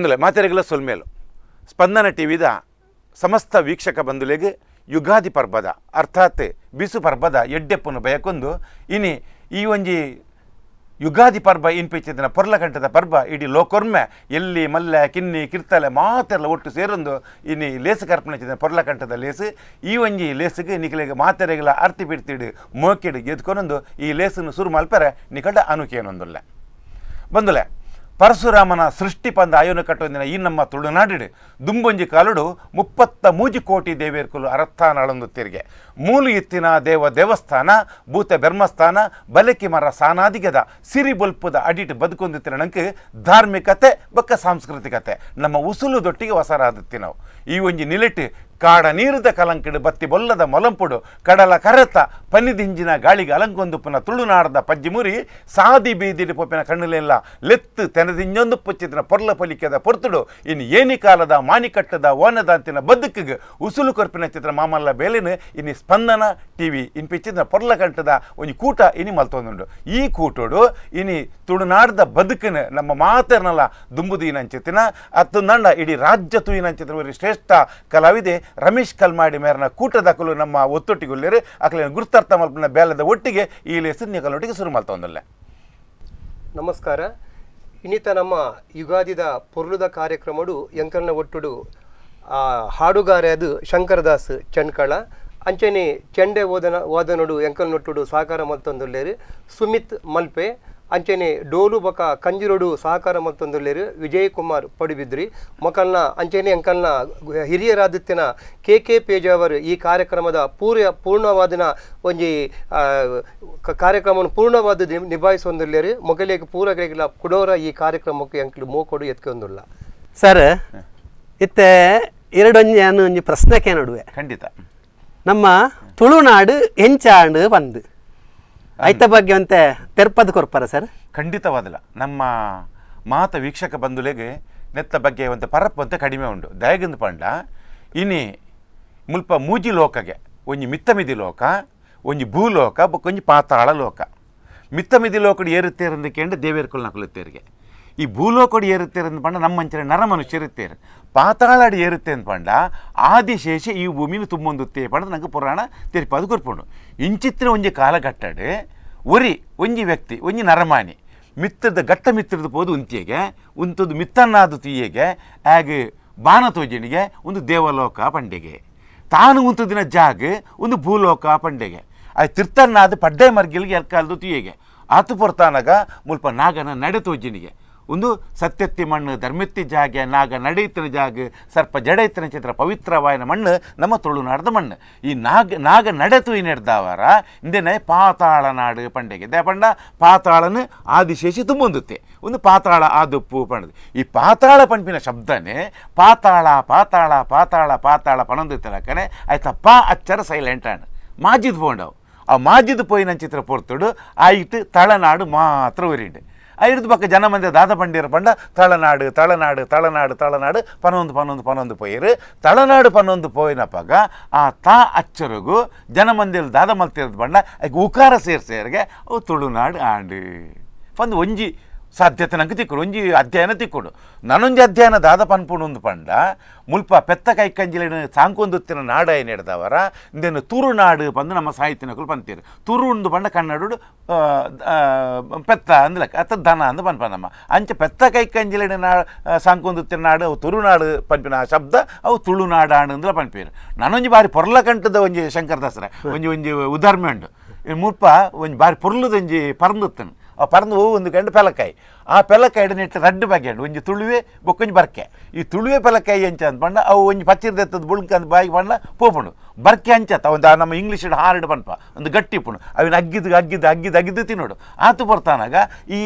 ಬಂದುಲೆ ಮಾತೆರೆಗಳ ಸೊಲ್ಮೇಲು ಸ್ಪಂದನ ಟಿವಿದ ಸಮಸ್ತ ವೀಕ್ಷಕ ಬಂಧುಲೆಗೆ ಯುಗಾದಿ ಪರ್ಬದ ಅರ್ಥಾತ್ ಬಿಸು ಪರ್ಬದ ಎಡ್ಡೆಪ್ಪನು ಬಯಕೊಂದು ಇನಿ ಈ ಒಂಜಿ ಯುಗಾದಿ ಪರ್ಬ ಇನ್ಪಿಚ್ಚಿದಿನ ಪೊರ್ಲಕಂಠದ ಪರ್ಬ ಇಡೀ ಲೋಕೊರ್ಮೆ ಎಲ್ಲಿ ಮಲ್ಲೆ ಕಿನ್ನಿ ಕಿರ್ತಲೆ ಮಾತೆಲ್ಲ ಒಟ್ಟು ಸೇರೊಂದು ಇನಿ ಲೇಸು ಕರ್ಪಣೆ ಪೊರ್ಲಕಂಠದ ಲೇಸು. ಈ ಒಂಜಿ ಲೇಸುಗೆ ನಿಕಲೆಗೆ ಮಾತೆರೆಗಳ ಅರ್ತಿ ಬಿಡ್ತಿಡು ಮೋಕಿಡು ಗೆದ್ಕೊನೊಂದು ಈ ಲೇಸನ್ನು ಸುರು ಮಲ್ಪರೆ ನಿಕಟ ಅನುಕೇನೊಂದುಲ್ಲ. ಬಂದುಲೆ ಪರಶುರಾಮನ ಸೃಷ್ಟಿ ಪಂದ ಆಯೋನ ಕಟ್ಟೊಂದಿನ ಈ ನಮ್ಮ ತುಳುನಾಡಿಡು ದುಂಬೊಂಜಿ ಕಾಲುಡು 33 ಕೋಟಿ ದೇವೇರ್ಕುಲು ಅರತ್ತಾನಳೊಂದು ತಿರುಗೆ ಮೂಲು ಇತ್ತಿನ ದೇವ ದೇವಸ್ಥಾನ ಭೂತ ಬೆರ್ಮಸ್ಥಾನ ಬಲಕಿ ಮರ ಸಾನಾದಿಗದ ಸಿರಿ ಬೊಲ್ಪದ ಅಡಿಟ್ ಬದುಕೊಂದಿತ್ತಿನ ನಂಗೆ ಧಾರ್ಮಿಕತೆ ಬಕ್ಕ ಸಾಂಸ್ಕೃತಿಕತೆ ನಮ್ಮ ಉಸುಲು ದೊಟ್ಟಿಗೆ ವಸರಾದತ್ತಿ ನಾವು. ಈ ಒಂಜಿ ನಿಲೆಟ್ಟು ಕಾಡ ನೀರದ ಕಲಂಕಿಡು ಬತ್ತಿ ಬೊಲ್ಲದ ಮೊಲಂಪುಡು ಕಡಲ ಕರೆತ ಪನ್ನಿದಿಂಜಿನ ಗಾಳಿಗೆ ಅಲಂಕೊಂದುಪ್ಪನ ತುಳುನಾಡದ ಪಜ್ಜಿಮುರಿ ಸಾದಿ ಬೀದಿಡಿ ಪೊಪ್ಪಿನ ಕಣ್ಣುಲೆಲ್ಲ ಲೆತ್ತು ತೆನದಿಂಜೊಂದು ಪುಚ್ಚಿದಿನ ಪೊರ್ಲ ಪೊಲಿಕೆದ ಪೊರ್ತುಡು ಇನ್ನು ಏನಿ ಕಾಲದ ಮಾನಿಕಟ್ಟದ ಓನದಾಂತಿನ ಬದುಕಿಗೆ ಉಸುಲು ಕೊರ್ಪಿನ ಚಿತ್ರ ಮಾಮಲ್ಲ ಬೇಲಿನ ಇನ್ನು ಸ್ಪಂದನ ಟಿವಿ ಇನ್ಪಿಚ್ಚಿದ ಪೊರ್ಲ ಕಂಠದ ಒಂಜಿ ಕೂಟ ಇನಿ ಮಲ್ತೊಂದುಂಡು. ಈ ಕೂಟೋಡು ಇನಿ ತುಳುನಾಡದ ಬದುಕಿನ ನಮ್ಮ ಮಾತೆರ್ನಲ್ಲ ದುಂಬುದೀನಂಚಿತ್ತಿನ ಅತ್ತು ನಂಡ ಇಡೀ ರಾಜ್ಯ ತೂಯಿನಂಚಿತ್ತಿನ ಶ್ರೇಷ್ಠ ಕಲಾವಿದೆ ರಮೇಶ್ ಕಲ್ಮಾಡಿ ಮೇರನ ಕೂಟದಕಲು ನಮ್ಮ ಒತ್ತೊಟ್ಟಿಗುಲ್ಲೇರು ಅಕಲಿನ ಗುರುತಾರ್ಥ ಮಲ್ಪನ ಬೇಲದ ಒಟ್ಟಿಗೆ ಈ ಲೇಸು ನಿಕಲೊಟ್ಟಿಗೆ ಶುರು ಮಲ್ತೊಂದುಲ್ಲ. ನಮಸ್ಕಾರ. ಇನ್ನಿತ ನಮ್ಮ ಯುಗಾದಿದ ಪೊರ್ಲುದ ಕಾರ್ಯಕ್ರಮಡು ಎಂಕಲ್ನ ಒಟ್ಟುಡು ಹಾಡುಗಾರೆ ಅದು ಶಂಕರದಾಸ್ ಚಣ್ಕಳ ಅಂಚನೆ ಚೆಂಡೆ ಓದನೊಡು ಎಂಕಲ್ನೊಟ್ಟುಡು ಸಹಕಾರ ಮಲ್ತೊಂದುಲ್ಲೇರು ಸುಮಿತ್ ಮಲ್ಪೆ ಅಂಚನೆ ಡೋಲು ಬೊಕ ಕಂಜಿರೋಡು ಸಹಕಾರ ಮಲ್ತೊಂದುಲ್ಲೇರು ವಿಜಯ್ ಕುಮಾರ್ ಪಡುಬಿದ್ರಿ ಮೊಕಲ್ನ ಅಂಚನೆ ಅಂಕಲ್ನ ಹಿರಿಯರಾದಿತ್ಯನ ಕೆ ಕೆ ಪೇಜಾವರು ಈ ಕಾರ್ಯಕ್ರಮದ ಪೂರ್ಣವಾದಿನ ಒಂಜಿ ಕಾರ್ಯಕ್ರಮವನ್ನು ಪೂರ್ಣವಾದ ನಿಭಾಯಿಸೊಂದುಲ್ಲೇರು ಮೊಗಲಿಗೆ ಪೂರಗಳಿಗೆಲ್ಲ ಕುಡೋರ ಈ ಕಾರ್ಯಕ್ರಮಕ್ಕೆ ಅಂಕಲು ಮೋಕೊಡು ಎತ್ಕೊಂದುಲ್ಲ. ಸರ್ ಇತ್ತೆ ಎರಡೊಂಜಿ ಒಂಜಿ ಪ್ರಶ್ನೆಗೆ ನಡುವೆ ಖಂಡಿತ ನಮ್ಮ ತುಳುನಾಡು ಹೆಂಚಾಂಡು ಬಂದು ಐತ ಬಗ್ಗೆ ಅಂತೆ ತೆರ್ಪದ ಕೊರ್ಪಾರ ಸರ್? ಖಂಡಿತವಾದಲ್ಲ. ನಮ್ಮ ಮಾತ ವೀಕ್ಷಕ ಬಂಧುಲೆಗೆ ನೆತ್ತ ಬಗ್ಗೆ ಒಂದು ಪರಪ್ಪಂತೆ ಕಡಿಮೆ ಉಂಡು. ದಯಗಂದು ಪಂಡ ಇನಿ ಮುಲ್ಪ ಮೂಜಿ ಲೋಕಗೆ ಒಂಜಿ ಮಿತ್ತಮಿದಿ ಲೋಕ, ಒಂಜಿ ಭೂಲೋಕ, ಬೊಕ್ಕೊಂಜಿ ಪಾತಾಳ ಲೋಕ. ಮಿತ್ತಮಿದಿ ಲೋಕಡು ಏರುತ್ತೇರಂದು ಕೇಂದ್ರ ದೇವೇರ್ಕುಲ್ ನಕುಲುತ್ತೇರಿಗೆ. ಈ ಭೂಲೋಕಡು ಏರುತ್ತೇರಂದು ಪಂಡ ನಮ್ಮಂಚಿನ ನರ ಮನುಷ್ಯರುತ್ತೇರು. ಪಾತಾಳಾಡಿ ಏರುತ್ತೆ ಅಂತ ಪಂಡ ಆದಿಶೇಷ ಈ ಭೂಮಿನ ತುಂಬೊಂದುತ್ತೇ ಪಂಡ ನಂಗೆ ಪುರಾಣ ತೆರಿಪಾದು ಕೊರ್ಪುಂಡು. ಇಂಚಿತ್ತಿನ ಒಂಜಿ ಕಾಲಘಟ್ಟಡು ಒರಿ ಒಂಜಿ ವ್ಯಕ್ತಿ ಒಂಜಿ ನರಮಾನಿ ಮಿತ್ರದ ಗಟ್ಟ ಮಿತ್ರದ ಪೋದು ಉಂತಿಯಗೆ ಉಂತದ್ದು ಮಿತ್ತನ್ನಾದು ತೀಯಗೆ ಆಗ ಬಾನ ತೋಜನಿಗೆ ಒಂದು ದೇವಲೋಕ ಪಂಡೆಗೆ, ತಾನು ಉಂತದಿನ ಜಾಗ ಒಂದು ಭೂಲೋಕ ಪಂಡೆಗೆ, ಆ ತಿರ್ತನ್ನಾದ ಪಡ್ಡೆ ಮರ್ಗಿಲ್ಗೆ ಎರ್ಕಾಲ್ದು ತೀಯಗೆ ಆತು ಪೊರ್ತಾನಾಗ ಮುಲ್ಪ ನಾಗನ ನಡೆ ತೋಜಿನಿಗೆ ಒಂದು ಸತ್ಯತ್ತಿ ಮಣ್ಣು ಧರ್ಮೆತ್ತಿ ಜಾಗೆ ನಾಗ ನಡೆಯುತ್ತಿನ ಜಾಗ ಸರ್ಪ ಜಡೈತಿನ ಚಿತ್ರ ಪವಿತ್ರವಾಯನ ಮಣ್ಣು ನಮ್ಮ ತುಳುನಾಡದ ಮಣ್ಣು. ಈ ನಾಗ ನಾಗ ನಡೆತು ನಡೆದವರ ಇಂದೇನೆ ಪಾತಾಳ ನಾಡು ಪಂಡೆಗೆ ದೇಪಂಡ ಪಾತಾಳನ ಆದಿಶೇಷಿ ತುಂಬೊಂದುತ್ತೆ ಒಂದು ಪಾತಾಳ ಆದುಪ್ಪು ಪಂಡದು. ಈ ಪಾತಾಳ ಪಂಪಿನ ಶಬ್ದನೇ ಪಾತಾಳ ಪಾತಾಳ ಪಾತಾಳ ಪಾತಾಳ ಪಣೊಂದಿತ್ತಲಕ್ಕನೆ ಆಯ್ತಾ ಪಾ ಅಚ್ಚರ ಸೈಲೆಂಟ್ ಆಂಡ್ ಮಾಜಿದ್ ಪೋಂಡವು. ಆ ಮಾಜಿದ್ ಪೋಯಿನ ಚಿತ್ರ ಪೊರ್ತುಡು ಆಯಿತು ತಳನಾಡು ಮಾತ್ರ ಒರಿಂಡು. ಐದು ಪಕ್ಕ ಜನ ಮಂದಿ ದಾದ ಪಂಡಿರ ಪಂಡ ತಳನಾಡು ತಳನಾಡು ತಳನಾಡು ತಳನಾಡು ಪನೊಂದು ಪನೊಂದು ಪನೊಂದು ಪೋಯಿರು. ತಳನಾಡು ಪನೊಂದು ಪೋಯಿನಪ್ಪಾಗ ಆ ತಾ ಅಚ್ಚರಿಗೂ ಜನಮಂದಿಯಲ್ಲಿ ದಾದ ಮಲ್ತಿರೋದು ಪಂಡ ಅದಕ್ಕೆ ಉಕಾರ ಸೇರ್ಸೇರಿಗೆ ಅವು ತುಳುನಾಡು ಆಂಡು ಒಂದು ಒಂಜಿ ಸಾಧ್ಯತೆ ನಂಗೆ ತಿಕ್ಕೊಡು ಒಂಜಿ ಅಧ್ಯಯನ ತಿಕ್ಕೊಡು. ನಾನೊಂಜಿ ಅಧ್ಯಯನ ದಾದ ಪನ್ಪುಂಡು ಒಂದು ಪಂಡ ಮುಲ್ಪ ಪೆತ್ತ ಕೈಕಂಜಿಲಿನ ಸಾಂಕೊಂದುತ್ತಿನ ನಾಡ ಏನು ಹಿಡ್ದವರ ಇಂದೇನು ತುರುನಾಡು ಬಂದು ನಮ್ಮ ಸಾಹಿತ್ಯನಕುಲು ಪಂತೀರು. ತುರು ಉಂದು ಪಂಡ ಕನ್ನಡ ಪೆತ್ತ ಅಂದ್ಲಕ್ಕ ಅತ್ತ ದನ ಅಂದು ಪನ್ಪ ನಮ್ಮ ಅಂಚೆ ಪೆತ್ತ ಕೈಕಂಜಿಲಿನ ನಾ ಸಾಂಕೊಂದುತ್ತಿನ ನಾಡು ಅವು ತುರುನಾಡು ಪನ್ಪಿನ ಆ ಶಬ್ದ ಅವು ತುಳುನಾಡು ಅಂದ್ಲ ಪನ್ಪೀರು. ನಾನೊಂಜಿ ಬಾರಿ ಪೊರ್ಲಕಂಠದ ಒಂಜಿ ಶಂಕರದಾಸರ ಒಂಜಿ ಒಂಜಿ ಉದಾಹರಣೆ ಉಂಡು. ಮುಲ್ಪ ಒಂಜಿ ಬಾರಿ ಪೊರ್ಲದೊಂಜಿ ಪರಂದುತ್ತನು ಆ ಪರಂದು ಹೂವು ಒಂದು ಗಂಡು ಪೆಲಕಾಯಿ ಆ ಪೆಲಕಾಯಿ ನೆಟ್ಟು ರಡ್ಡು ಬಗೆ ಉಂಡು ಒಂಜಿ ತುಳುವೆ ಬೊಕ್ಕೊಂಜಿ ಬರ್ಕೆ. ಈ ತುಳುವೆ ಪೆಲಕಾಯಿ ಅಂಚ ಅಂತ ಪಂಡ ಅವು ಒಂಜಿ ಪಚ್ಚಿರ್ದೆತ್ತದ ಬುಳ್ಕ ಅಂತ ಬಾಯಿಗೆ ಪಂಡ ಪೋಪುಂಡು. ಬರ್ಕೆ ಅಂಚತ್ತ ಒಂದು ನಮ್ಮ ಇಂಗ್ಲೀಷ್ ಹಾರ್ಡ್ ಪನ್ಪ ಒಂದು ಗಟ್ಟಿ ಪುಂಡು ಅವಿನ ಅಗ್ಗಿದ್ದು ಅಗ್ಗಿದ್ದು ಅಗ್ಗಿದ್ದು ಅಗ್ಗಿದ್ದು ತಿನ್ನೋಡು ಆತು ಬರ್ತಾನಾಗ ಈ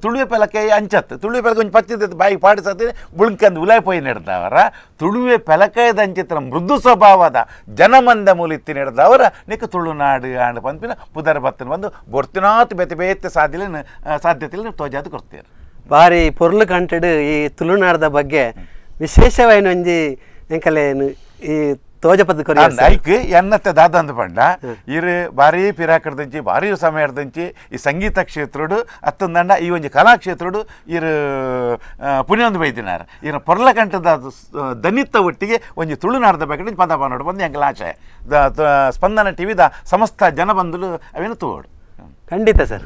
ತುಳುವೆ ಪೆಲಕಾಯಿ ಅಂಚತ್ತು ತುಳುವೆ ಪೆಲಕ ಒಂಜಿ ಪಚ್ಚಿರ್ದೆತ್ತು ಬಾಯಿಗೆ ಪಾಡಿಸತ್ತೆ ಬುಳ್ಕಂದು ಉಲಾಯ್ ಪೋಯಿ ನೆಡ್ದವರ ತುಳುವೆ ಪೆಲಕಾಯದ ಅಂಚಿತ್ರ ಮೃದು ಸ್ವಭಾವದ ಜನಮಂದ ಮೂಲಿತ್ತಿ ನೆಡ್ದವರ ನಿಕ್ಕ ತುಳುನಾಡು ಆಂಡ್ ಪನ್ಪಿನ ಪುದರ್ ಬತ್ತನ ಬಂದು ಬೊರ್ತಿನಾತ್ ಬೇತೆ ಬೇತೆ ಸಾಧ್ಯಲೆ ಸಾಧ್ಯತೆ ತೋಜಾದು ಕೊಡ್ತೀರ. ಬಾರಿ ಪೊರ್ಲು ಕಂಟೆಡ್ ಈ ತುಳುನಾಡದ ಬಗ್ಗೆ ವಿಶೇಷವಾಯಿನ ಒಂಜಿ ಎಂಕಲೇನು ಈ ತೋಜಪದ ಕೊರಿಯ ಐಕ್ ಎನ್ನತ್ತೆ ದಾದಂದು ಪಂಡ ಇರು ಭಾರಿ ಪಿರಾಕಡ್ದಂಚಿ ಭಾರಿ ಸಮಯದಂಚಿ ಈ ಸಂಗೀತ ಕ್ಷೇತ್ರಡು ಅತ್ತಂದಂಡ ಈ ಒಂಜಿ ಕಲಾಕ್ಷೇತ್ರಡು ಇರು ಪುಣ್ಯೊಂದು ಬೈದಿನಾರ ಇರ ಪೊರ್ಲಕಂಠದ ದನಿತ್ತ ಒಟ್ಟಿಗೆ ಒಂಜಿ ತುಳುನಾಡದ ಬಗ್ಗೆ ಪದ ಪಾನೋಡು ಬಂದು ಎಂಕಲ ಆಶಯ ಸ್ಪಂದನ ಟಿವಿದ ಸಮಸ್ತ ಜನ ಬಂದಲು ಅವೇನು ತೋಡು. ಖಂಡಿತ ಸರ್.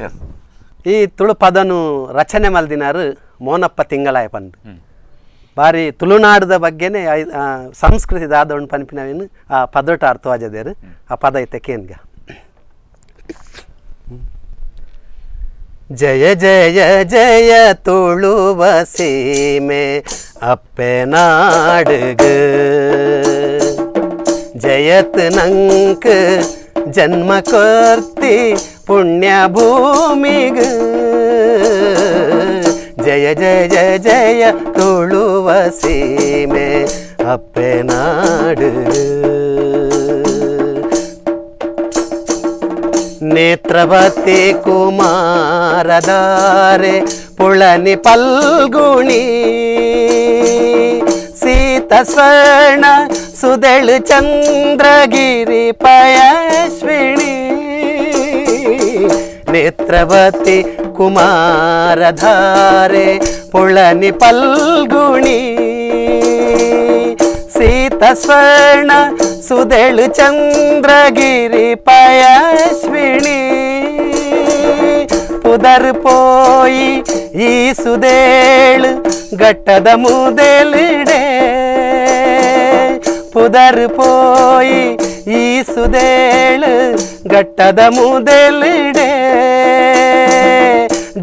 ಈ ತುಳು ಪದನು ರಚನೆ ಮಲ್ದಿನಾರು ಮೋನಪ್ಪ ತಿಂಗಳಾಯ ಪಂದು ಬಾರಿ ತುಳುನಾಡದ ಬಗ್ಗೆನೆ ಸಂಸ್ಕೃತಿ ದಾದವನ್ ಪನ್ಪಿನವೇನು ಆ ಪದೊಟ ಅರ್ಥವಾಜದೇರು ಆ ಪದ ಐತೆ ಕೇನ್ಗ. ಜಯ ಜಯ ಜಯ ತುಳುವ ಸೀಮೆ ಅಪ್ಪೆ ನಾಡುಗ ಜಯತ್ ನಂಕ್ ಜನ್ಮ ಕೊರ್ತಿ ಪುಣ್ಯ ಭೂಮಿಗ ಜಯ ಜಯ ಜಯ ತುಳುವ ಸೀಮೆ ಅಪ್ಪೆ ನಾಡು. ನೇತ್ರವತಿ ಕುಮಾರದಾರೆ ಪುಳನಿ ಪಲ್ಗುಣಿ ಸೀತ ಸ್ವರ್ಣ ಸುದೆಳು ಚಂದ್ರಗಿರಿ ಪಯಸ್ವಿಣಿ ನೇತ್ರವತಿ ಕುಮಾರಧಾರೆ ಪುಳನಿ ಪಲ್ಗುಣಿ ಸೀತ ಸ್ವರ್ಣ ಸುದೆಳು ಚಂದ್ರಗಿರಿ ಪಯಸ್ವಿಣಿ ಪುದರ್ ಪೋಯಿ ಈ ಸುದೇಳು ಗಟ್ಟದ ಮುದೆಲಿಡೆ ಪುದರ್ ಪೋಯಿ ಈ ಸುದೇಳು ಗಟ್ಟದ ಮುದೆಲಿಡೆ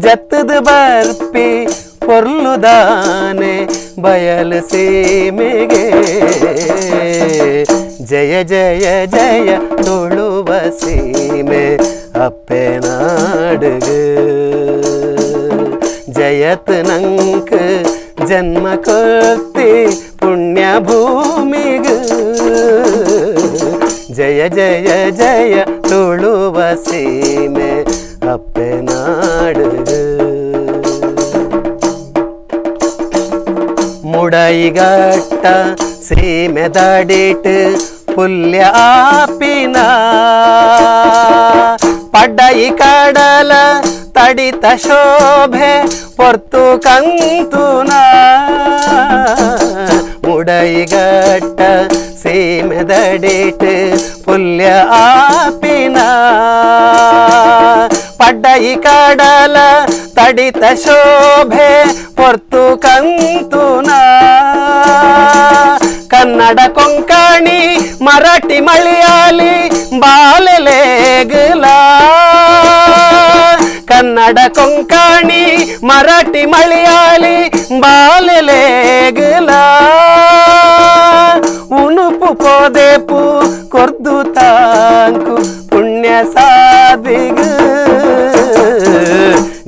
ಜತ್ತದ ಬರ್ಪಿ ಪೊರ್ಲುದಾನೆ ಬಯಲು ಸೀಮೆಗೆ ಜಯ ಜಯ ಜಯ ತುಳುವ ಸೀಮೆ ಅಪ್ಪೆ ನಾಡುಗ ಜಯತ್ ನಂಕ್ ಜನ್ಮ ಕೊರ್ತಿ ಪುಣ್ಯ ಭೂಮಿಗ ಜಯ ಜಯ ಜಯ ತುಳುವ ಸೀಮೆ ಅಪ್ಪೆ ನಾಡುಗ. ಮುಡೈಗಟ್ಟ ಸೀಮೆ ದಡಿಟ್ ಪುಲ್ಯ ಆಪಿನ ಪಡ್ಡೈ ಕಡಲ ತಡಿತ ಶೋಭೆ ಪೊರ್ತು ಕಂತುನ ಮುಡೈಗಟ್ಟ ಸೀಮೆ ದಡಿಟ್ ಪುಲ್ಯ ಆಪಿನ ಪಡ್ಡೈ ಕಡಲ ತಡಿತ ಶೋಭೆ ಪೊರ್ತು ಕಂತುನ ಕನ್ನಡ ಕೊಂಕಣಿ ಮರಾಠಿ ಮಲಯಾಳಿ ಬಾಲೆಲೇಗಲ ಕನ್ನಡ ಕೊಂಕಣಿ ಮರಾಠಿ ಮಲಯಾಳಿ ಬಾಲೆಲೇಗಲ ಉನುಪು ಪೋದೆಪು ಕೊರ್ದು ತಾಂಕು ಪುಣ್ಯ ಸಾದಿಗ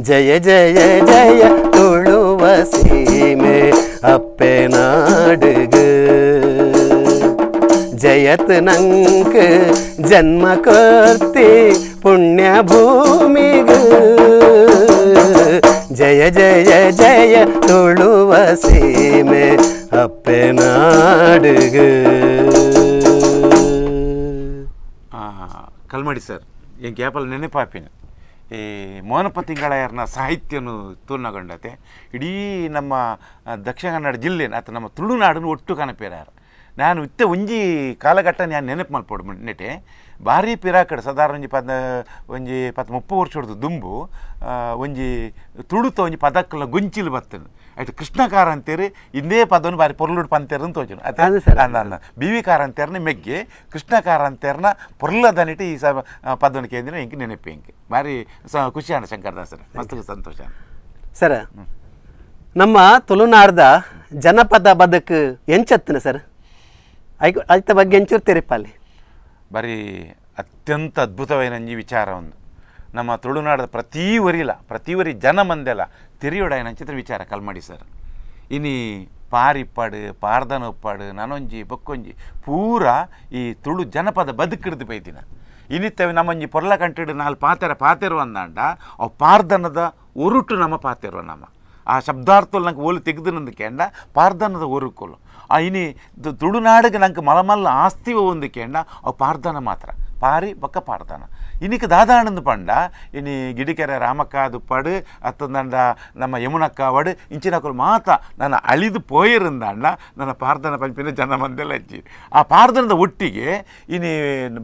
ಜಯ ಜಯ ಜಯ ತುಳುವ ಸೀಮೆ ಅಪ್ಪೆ ನಾಡುಗ ಜಯತ್ ನಂಕ್ ಜನ್ಮ ಕೊರ್ತಿ ಪುಣ್ಯ ಭೂಮಿಗ ಜಯ ಜಯ ಜಯ ತುಳುವ ಸೀಮೆ ಅಪ್ಪೆ ನಾಡುಗ. ಕಲ್ಮಡಿ ಸರ್ ಎಂಕ್ ಏಪಲ್ ನೆನಪಾಪಿನ ಈ ಮೋನಪ್ಪ ತಿಂಗಳಯ್ಯರ್ನ ಸಾಹಿತ್ಯನು ತೂರ್ಣಗೊಂಡತೆ ಇಡೀ ನಮ್ಮ ದಕ್ಷಿಣ ಕನ್ನಡ ಜಿಲ್ಲೆ ಅಥವಾ ನಮ್ಮ ತುಳುನಾಡನ್ನು ಒಟ್ಟು ಕನಪೇರಾರ. ನಾನು ಇತ್ತೆ ಒಂಜಿ ಕಾಲಘಟ್ಟ ನಾನು ನೆನಪು ಮಲ್ಪೋಡು ನೆಟೆ ಭಾರಿ ಪಿರಾಕಡ್ ಸಾಧಾರಣ ಒಂಜಿ ಪದ ಒಂಜಿ ಪತ್ತು 30 ವರ್ಷದ ದುಂಬು ಒಂಜಿ ತುಳುತ ಒಂಜಿ ಪದಕ್ಕಲ ಗೊಂಚಿಲು ಬರ್ತದೆ ಆಯ್ತು ಕೃಷ್ಣ ಕಾರಂತೇರಿ ಇಂದೇ ಪದವನ್ನು ಬಾರಿ ಪೊರ್ಲುಡು ಪಂತೇರು ಅಂತ ತೋಚನು ಅಲ್ಲ ಬಿ ವಿ ಕಾರಂತೇರ್ನ ಮೆಗ್ಗೆ ಕೃಷ್ಣ ಕಾರಂತೇರ್ನ ಪೊರ್ಲದನಿಟ್ಟು ಈ ಸ ಪದವನ್ನು ಕೇಂದ್ರ ಇಂಕ್ ನೆನಪು ಇಂಕ್ ಭಾರಿ ಸ ಖುಷಿ ಅಣ್ಣ ಶಂಕರದಾಸರ ಮಸ್ತ್ ಸಂತೋಷ. ಸರ್ ನಮ್ಮ ತುಳುನಾಡ್ದ ಜನಪದ ಬದುಕು ಎಂಚತ್ತಿನ ಸರ್ ಐತ ಬಗ್ಗೆ ಎಂಚೂರು ತೆರಿಪಾಲಿ. ಬಾರಿ ಅತ್ಯಂತ ಅದ್ಭುತವಾದ ಈ ವಿಚಾರ ಒಂದು ನಮ್ಮ ತುಳುನಾಡದ ಪ್ರತಿ ವರಿಲ ಪ್ರತಿ ವರಿ ಜನ ಮಂದೆಲ್ಲ ತಿರಿಯೋಡಾಯನ ಚಿತ್ರ ವಿಚಾರ ಕಲ್ಮಡಿ ಸರ್. ಇನಿ ಪಾರಿಪ್ಪಾಡು ಪಾರ್ದನ ಉಪ್ಪಾಡು ನನೊಂಜಿ ಬೊಕ್ಕೊಂಜಿ ಪೂರ ಈ ತುಳು ಜನಪದ ಬದುಕಿಡ್ದು ಬೈದಿನ ಇನ್ನಿತ್ತವೆ ನಮ್ಮೊಂಜಿ ಪೊರ್ಲ ಕಂಟಿಡು ನಾಲ್ ಪಾತೆರ ಪಾತೆರು ಅಂದಾಂಡ ಅವು ಪಾರ್ದನದ ಒರುಟು ನಮ್ಮ ಪಾತೆರುವ ನಮ್ಮ ಆ ಶಬ್ದಾರ್ಥದಲ್ಲಿ ನಂಗೆ ಓಲು ತೆಗೆದು ನಂದು ಕೇಂಡ ಪಾರ್ದನದ ಒರುಕೋಲು ಆ ಇನಿ ತುಳುನಾಡಿಗೆ ನಂಗೆ ಮಲಮಲ್ಲ ಆಸ್ತಿ ಒಂದು ಕೇಂಡ ಅವು ಪಾರ್ದನ ಮಾತ್ರ ಪಾರಿ ಬೊಕ್ಕ ಪಾರ್ದನ ಇನ್ನಿಕ್ಕೆ ದಾದಾಣಂದು ಪಂಡ ಇನಿ ಗಿಡಿಕೆರೆ ರಾಮಕ್ಕ ದುಪ್ಪಾಡು ಅತ್ತಂದಂಡ ನಮ್ಮ ಯಮುನಕ್ಕ ವಡು ಇಂಚಿನಕುಲು ಮಾತ ನನ್ನ ಅಳಿದು ಪೋಯಿರಂದಾಂಡ ನನ್ನ ಪಾರ್ದನ ಪಂಪಿನ ಜನ ಮಂದೆಲ್ಲ ಹಚ್ಚಿ ಆ ಪಾರ್ದನದ ಒಟ್ಟಿಗೆ ಇನಿ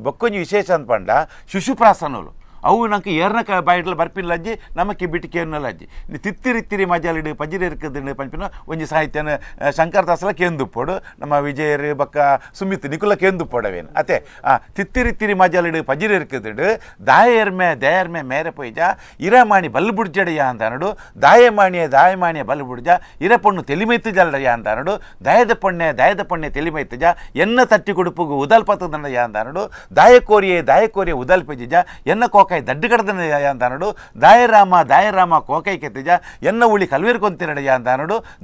ಬೊಕ್ಕೊಂಜಿ ವಿಶೇಷ ಅಂತ ಪಂಡ ಶಿಶುಪ್ರಾಸನೋಲು ಅವು ನಂಗೆ ಏರ್ನ ಕ ಬಾಯಿಡ್ಲ ಬರ್ಪಿಲ್ಲ ಅಜ್ಜಿ ನಮ್ಮ ಕಿಬಿಟಿ ಕೇರ್ನಲ್ಲ ಅಜ್ಜಿ ನೀ ತಿತ್ತಿರಿತ್ತಿರಿ ಮಜಾಲಿಡು ಪಜಿರಿ ಇರ್ಕದಿಡು ಪಂಪಿನ ಒಂಜಿ ಸಾಹಿತ್ಯನ ಶಂಕರದಾಸಲ ಕೇಂದುಪ್ಪೋಡು ನಮ್ಮ ವಿಜಯರು ಬಕ್ಕ ಸುಮಿತ್ ನಿಕುಲ ಕೇಂದುಪ್ಪೋಡವೇನು ಅತೆ ಆ ತಿತ್ತಿರಿತ್ತಿರಿ ಮಜಾಲಿಡು ಪಜಿರಿ ಇರ್ಕದಿಡು ದಾಯರ್ಮೆ ದಯರ್ಮೆ ಮೇರೆ ಪೊಯ್ಜ ಇರಮಾಣಿ ಬಲ್ಲು ಬುಡ್ಜಡಯ್ಯ ಅಂತ ದಾಯಮಾಣಿಯ ದಾಯಮಾಣಿಯ ಬಲ್ಲು ಬುಡ್ಜ ಇರ ಪೊಣ್ಣು ತೆಲಿಮೈತು ಜಲ್ಲಯ್ಯ ಅಂತ ದಾಯದ ಪೊಣ್ಣೆ ದಾಯದ ಪೊಣ್ಣೆ ತೆಲಿಮೈತುಜ ಎನ್ನ ತಟ್ಟಿ ಕುಡುಪುಗು ಉದಲ್ಪತ್ತದಣ್ಣಯ್ಯ ಅಂತ ದಾಯಕೋರಿಯೇ ದಾಯಕೋರಿಯ ಉದಲ್ಪಜಿಜ ಎನ್ನ ಕೋಕಾಯಿ ದಡ್ಡು ಕಡದನ ಅಂತ ದಾಯರಾಮ ದಾಯರಾಮ ಕೋಕೈ ಕೆತ್ತಿಜ ಎನ್ನ ಉಳಿ ಕಲ್ವೇರ್ ಕೊಂತಿರಡಯ್ಯ ಅಂತ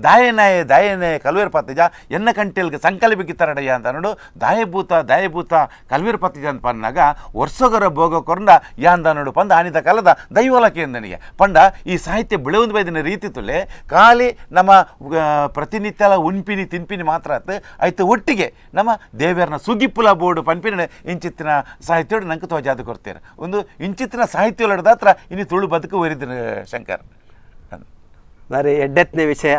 ದಾಯನಾಯ ದಾಯನಾಯ ಕಲ್ವೇರ್ ಪತ್ತಿಜ ಎನ್ನ ಕಂಟೆಲ್ಗೆ ಸಂಕಲಿ ಬಿಕ್ಕಿತರಡಯ್ಯ ಅಂತ ದಾಯಭೂತ ದಾಯಭೂತ ಕಲ್ವೇರ್ ಪತ್ತಿಜ ಅಂತ ಪನ್ನಾಗ ವರ್ಷಗರ ಭೋಗ ಕೊಂಡ ಯಾಂದ ನೋಡು ಪಂದ ಆನಿದ ಕಾಲದ ದೈವಲಕೆ ಎಂದನಿಗೆ ಪಂಡ ಈ ಸಾಹಿತ್ಯ ಬೆಳೆಯುವುದು ಬೈದಿನ ರೀತಿ ತುಲೆ ಖಾಲಿ ನಮ್ಮ ಪ್ರತಿನಿತ್ಯಲ ಉಣ್ಪಿನಿ ತಿನ್ಪಿನಿ ಮಾತ್ರ ಆತು ಆಯ್ತು ಒಟ್ಟಿಗೆ ನಮ್ಮ ದೇವರನ ಸುಗಿಪ್ಪುಲ ಬೋರ್ಡು ಪನ್ಪಿನ ಇಂಚಿತ್ತಿನ ಸಾಹಿತ್ಯೋಡು ನಂಗೆ ತೋಜಾದ ಕೊಡ್ತೇನೆ ಒಂದು ಇಂಚಿತ್ತಿನ ಸಾಹಿತ್ಯ ಹತ್ರ ಇನ್ನು ತುಳು ಬದುಕು ಒರಿದಿನ ಶಂಕರ್. ಬಾರಿ ಎಡ್ಡೆತ್ತನೇ ವಿಷಯ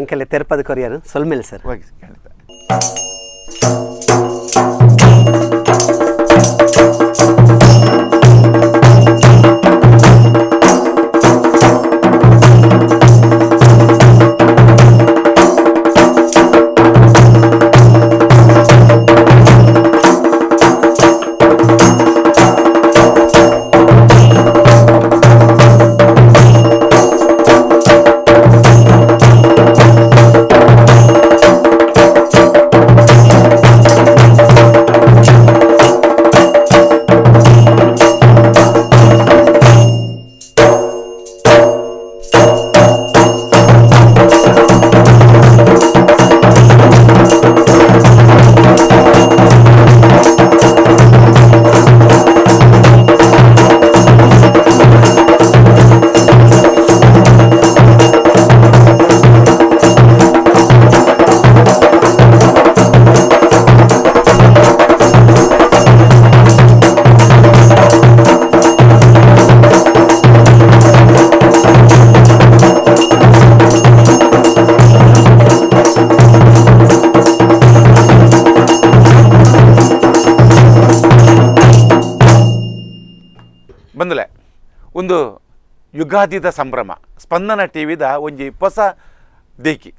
ಎಂಕಲೆ ತೆರಪದ ಕೊರಿಯರು ಸೊಲ್ಮೇಲೆ ಸರ್. ಓಕೆ ಖಂಡಿತ. ಬಂದಲೆ ಒಂದು ಯುಗಾದಿದ ಸಂಭ್ರಮ ಸ್ಪಂದನ ಟಿ ವಿದ ಒಂಜಿ ಹೊಸ ದೇಕಿ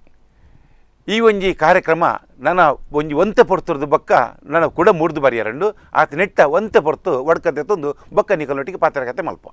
ಈ ಒಂಜಿ ಕಾರ್ಯಕ್ರಮ ನನ್ನ ಒಂಜಿ ಒಂತೆ ಪೊರ್ತುರ್ದು ಬೊಕ್ಕ ನನ್ನ ಕೂಡ ಮೂರ್ದು ಬರಿಯರಂಡು ಆತ ನೆಟ್ಟ ಒಂತೆ ಪೊರ್ತು ಒಡ್ಕತೆ ತಂದು ಬೊಕ್ಕ ನಿಕಲೊಟ್ಟಿಗೆ ಪಾತ್ರಕತೆ ಮಲ್ಪ.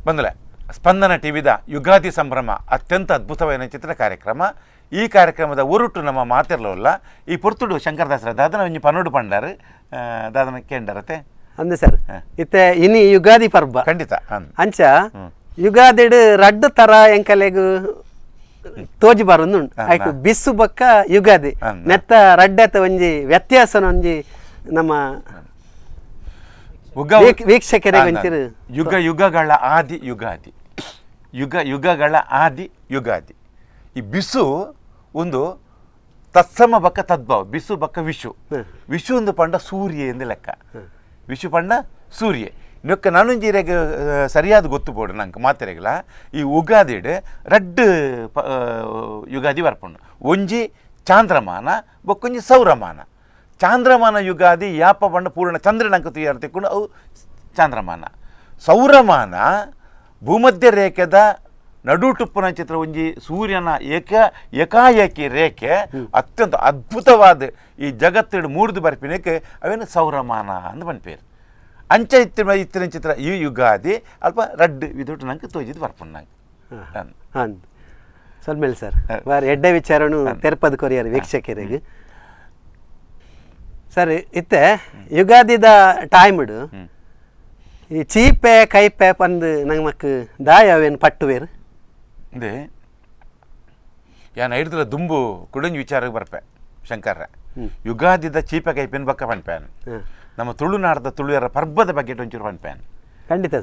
ಬಂದಲೆ ಸ್ಪಂದನ ಟಿವಿದ ಯುಗಾದಿ ಸಂಭ್ರಮ ಅತ್ಯಂತ ಅದ್ಭುತವಾದ ಚಿತ್ರ ಕಾರ್ಯಕ್ರಮ. ಈ ಕಾರ್ಯಕ್ರಮದ ಉರುಟು ನಮ್ಮ ಮಾತಿರಲಿಲ್ಲ. ಈ ಪೊರ್ತುಡು ಶಂಕರದಾಸರ ದಾದನ ಒಂಜಿ ಪನ್ನೋಡು ಪಂಡಾರು ದಾದನ ಕೇಂಡರತೆ ಅಂದೆ ಸರ್. ಇತ್ತೆ ಇನಿ ಯುಗಾದಿ ಪರ್ಬ ಖಂಡಿತ ಅಂಚ ಯುಗಾದಿಡು ರಡ್ಡು ತರ ಎಂಕಲೆಗು ತೋಜಿ ಬರೋದು ಆಯ್ತು ಬಿಸು ಬಕ್ಕ ಯುಗಾದಿ ನೆತ್ತ ರಡ್ಡತ ಒಂಜಿ ವ್ಯತ್ಯಾಸನ ಒಂಜಿ ನಮ್ಮ ವೀಕ್ಷಕರಿಗೆ ಯುಗ ಯುಗಗಳ ಆದಿ ಯುಗಾದಿ, ಯುಗ ಯುಗಗಳ ಆದಿ ಯುಗಾದಿ. ಈ ಬಿಸು ಒಂದು ತತ್ಸಮ ಬಕ್ಕ ತದ್ಭಾವ, ಬಿಸು ಬಕ್ಕ ವಿಷು. ವಿಷು ಒಂದು ಪಂಡ ಸೂರ್ಯ ಎಂದು ಲೆಕ್ಕ, ವಿಷು ಪಂಡ ಸೂರ್ಯ. ನೊಕ್ಕ ನಾನೊಂಜಿರೆಗ್ ಸರಿಯಾದ ಗೊತ್ತು ಬೋಡು ನಂಗೆ ಮಾತಿರೆಗ್ಲ. ಈ ಉಗಾದಿಡ್ ರಡ್ಡು ಯುಗಾದಿ ಬರ್ಪುಂಡು, ಒಂಜಿ ಚಾಂದ್ರಮಾನ ಬೊಕ್ಕೊಂಜಿ ಸೌರಮಾನ. ಚಾಂದ್ರಮಾನ ಯುಗಾದಿ ಯಾಪ ಪಂಡ ಪೂರ್ಣ ಚಂದ್ರನಂಕ ತುಯಾರು ತಿಕ್ಕೊಂಡು ಅವು ಚಾಂದ್ರಮಾನ. ಸೌರಮಾನ ಭೂಮಧ್ಯ ರೇಖೆದ ನಡುಟುಪ್ಪುನ ಚಿತ್ರ ಒಂಜಿ ಸೂರ್ಯನ ಏಕಾಏಕಿ ರೇಖೆ ಅತ್ಯಂತ ಅದ್ಭುತವಾದ ಈ ಜಗತ್ತಿಡು ಮೂರ್ದು ಬರ್ಪಿನಕ್ಕೆ ಅವೇನು ಸೌರಮಾನ ಅಂದ್ ಪನ್ಪೇರು. ಅಂಚ ಇತ್ತಿನ ಇತ್ತಿನ ಚಿತ್ರ ಈ ಯುಗಾದಿ ಅಲ್ಪ ರಡ್ಡು ವಿದೊಟ್ಟು ನಂಗೆ ತೋಜಿದ್ದು ಬರ್ಪುಂಡು ನಂಗೆ. ಸೊಲ್ಮೇಲೆ ಸರ್, ಬಾರಿ ಎಡ್ಡೆ ವಿಚಾರನು ತೆರಪದ ಕೊರಿಯರ್ ವೀಕ್ಷಕರಿಗೆ. ಸರ್, ಇತ್ತೆ ಯುಗಾದಿದ ಟೈಮ್ಡು ಈ ಚೀಪೆ ಕೈಪೆ ಪಂದು ನಮಕ್ ದಾಯವೇನು ಪಟ್ಟುವೇರು ಅಂದೆ ಯಾನ್ ಐಡ್ದಲ ದುಂಬು ಕುಡಂಜಿ ವಿಚಾರಕ್ಕೆ ಬರ್ಪೆ ಶಂಕರ. ಯುಗಾದಿದ ಚೀಪೆ ಕೈಪೆನ್ ಬಕ್ಕ ಪನ್ಪೇನ್, ನಮ್ಮ ತುಳುನಾಡದ ತುಳುವರ ಪರ್ಬದ ಬಗ್ಗೆ ಒಂಚೂರು ಪನ್ಪೇನ್. ಖಂಡಿತ.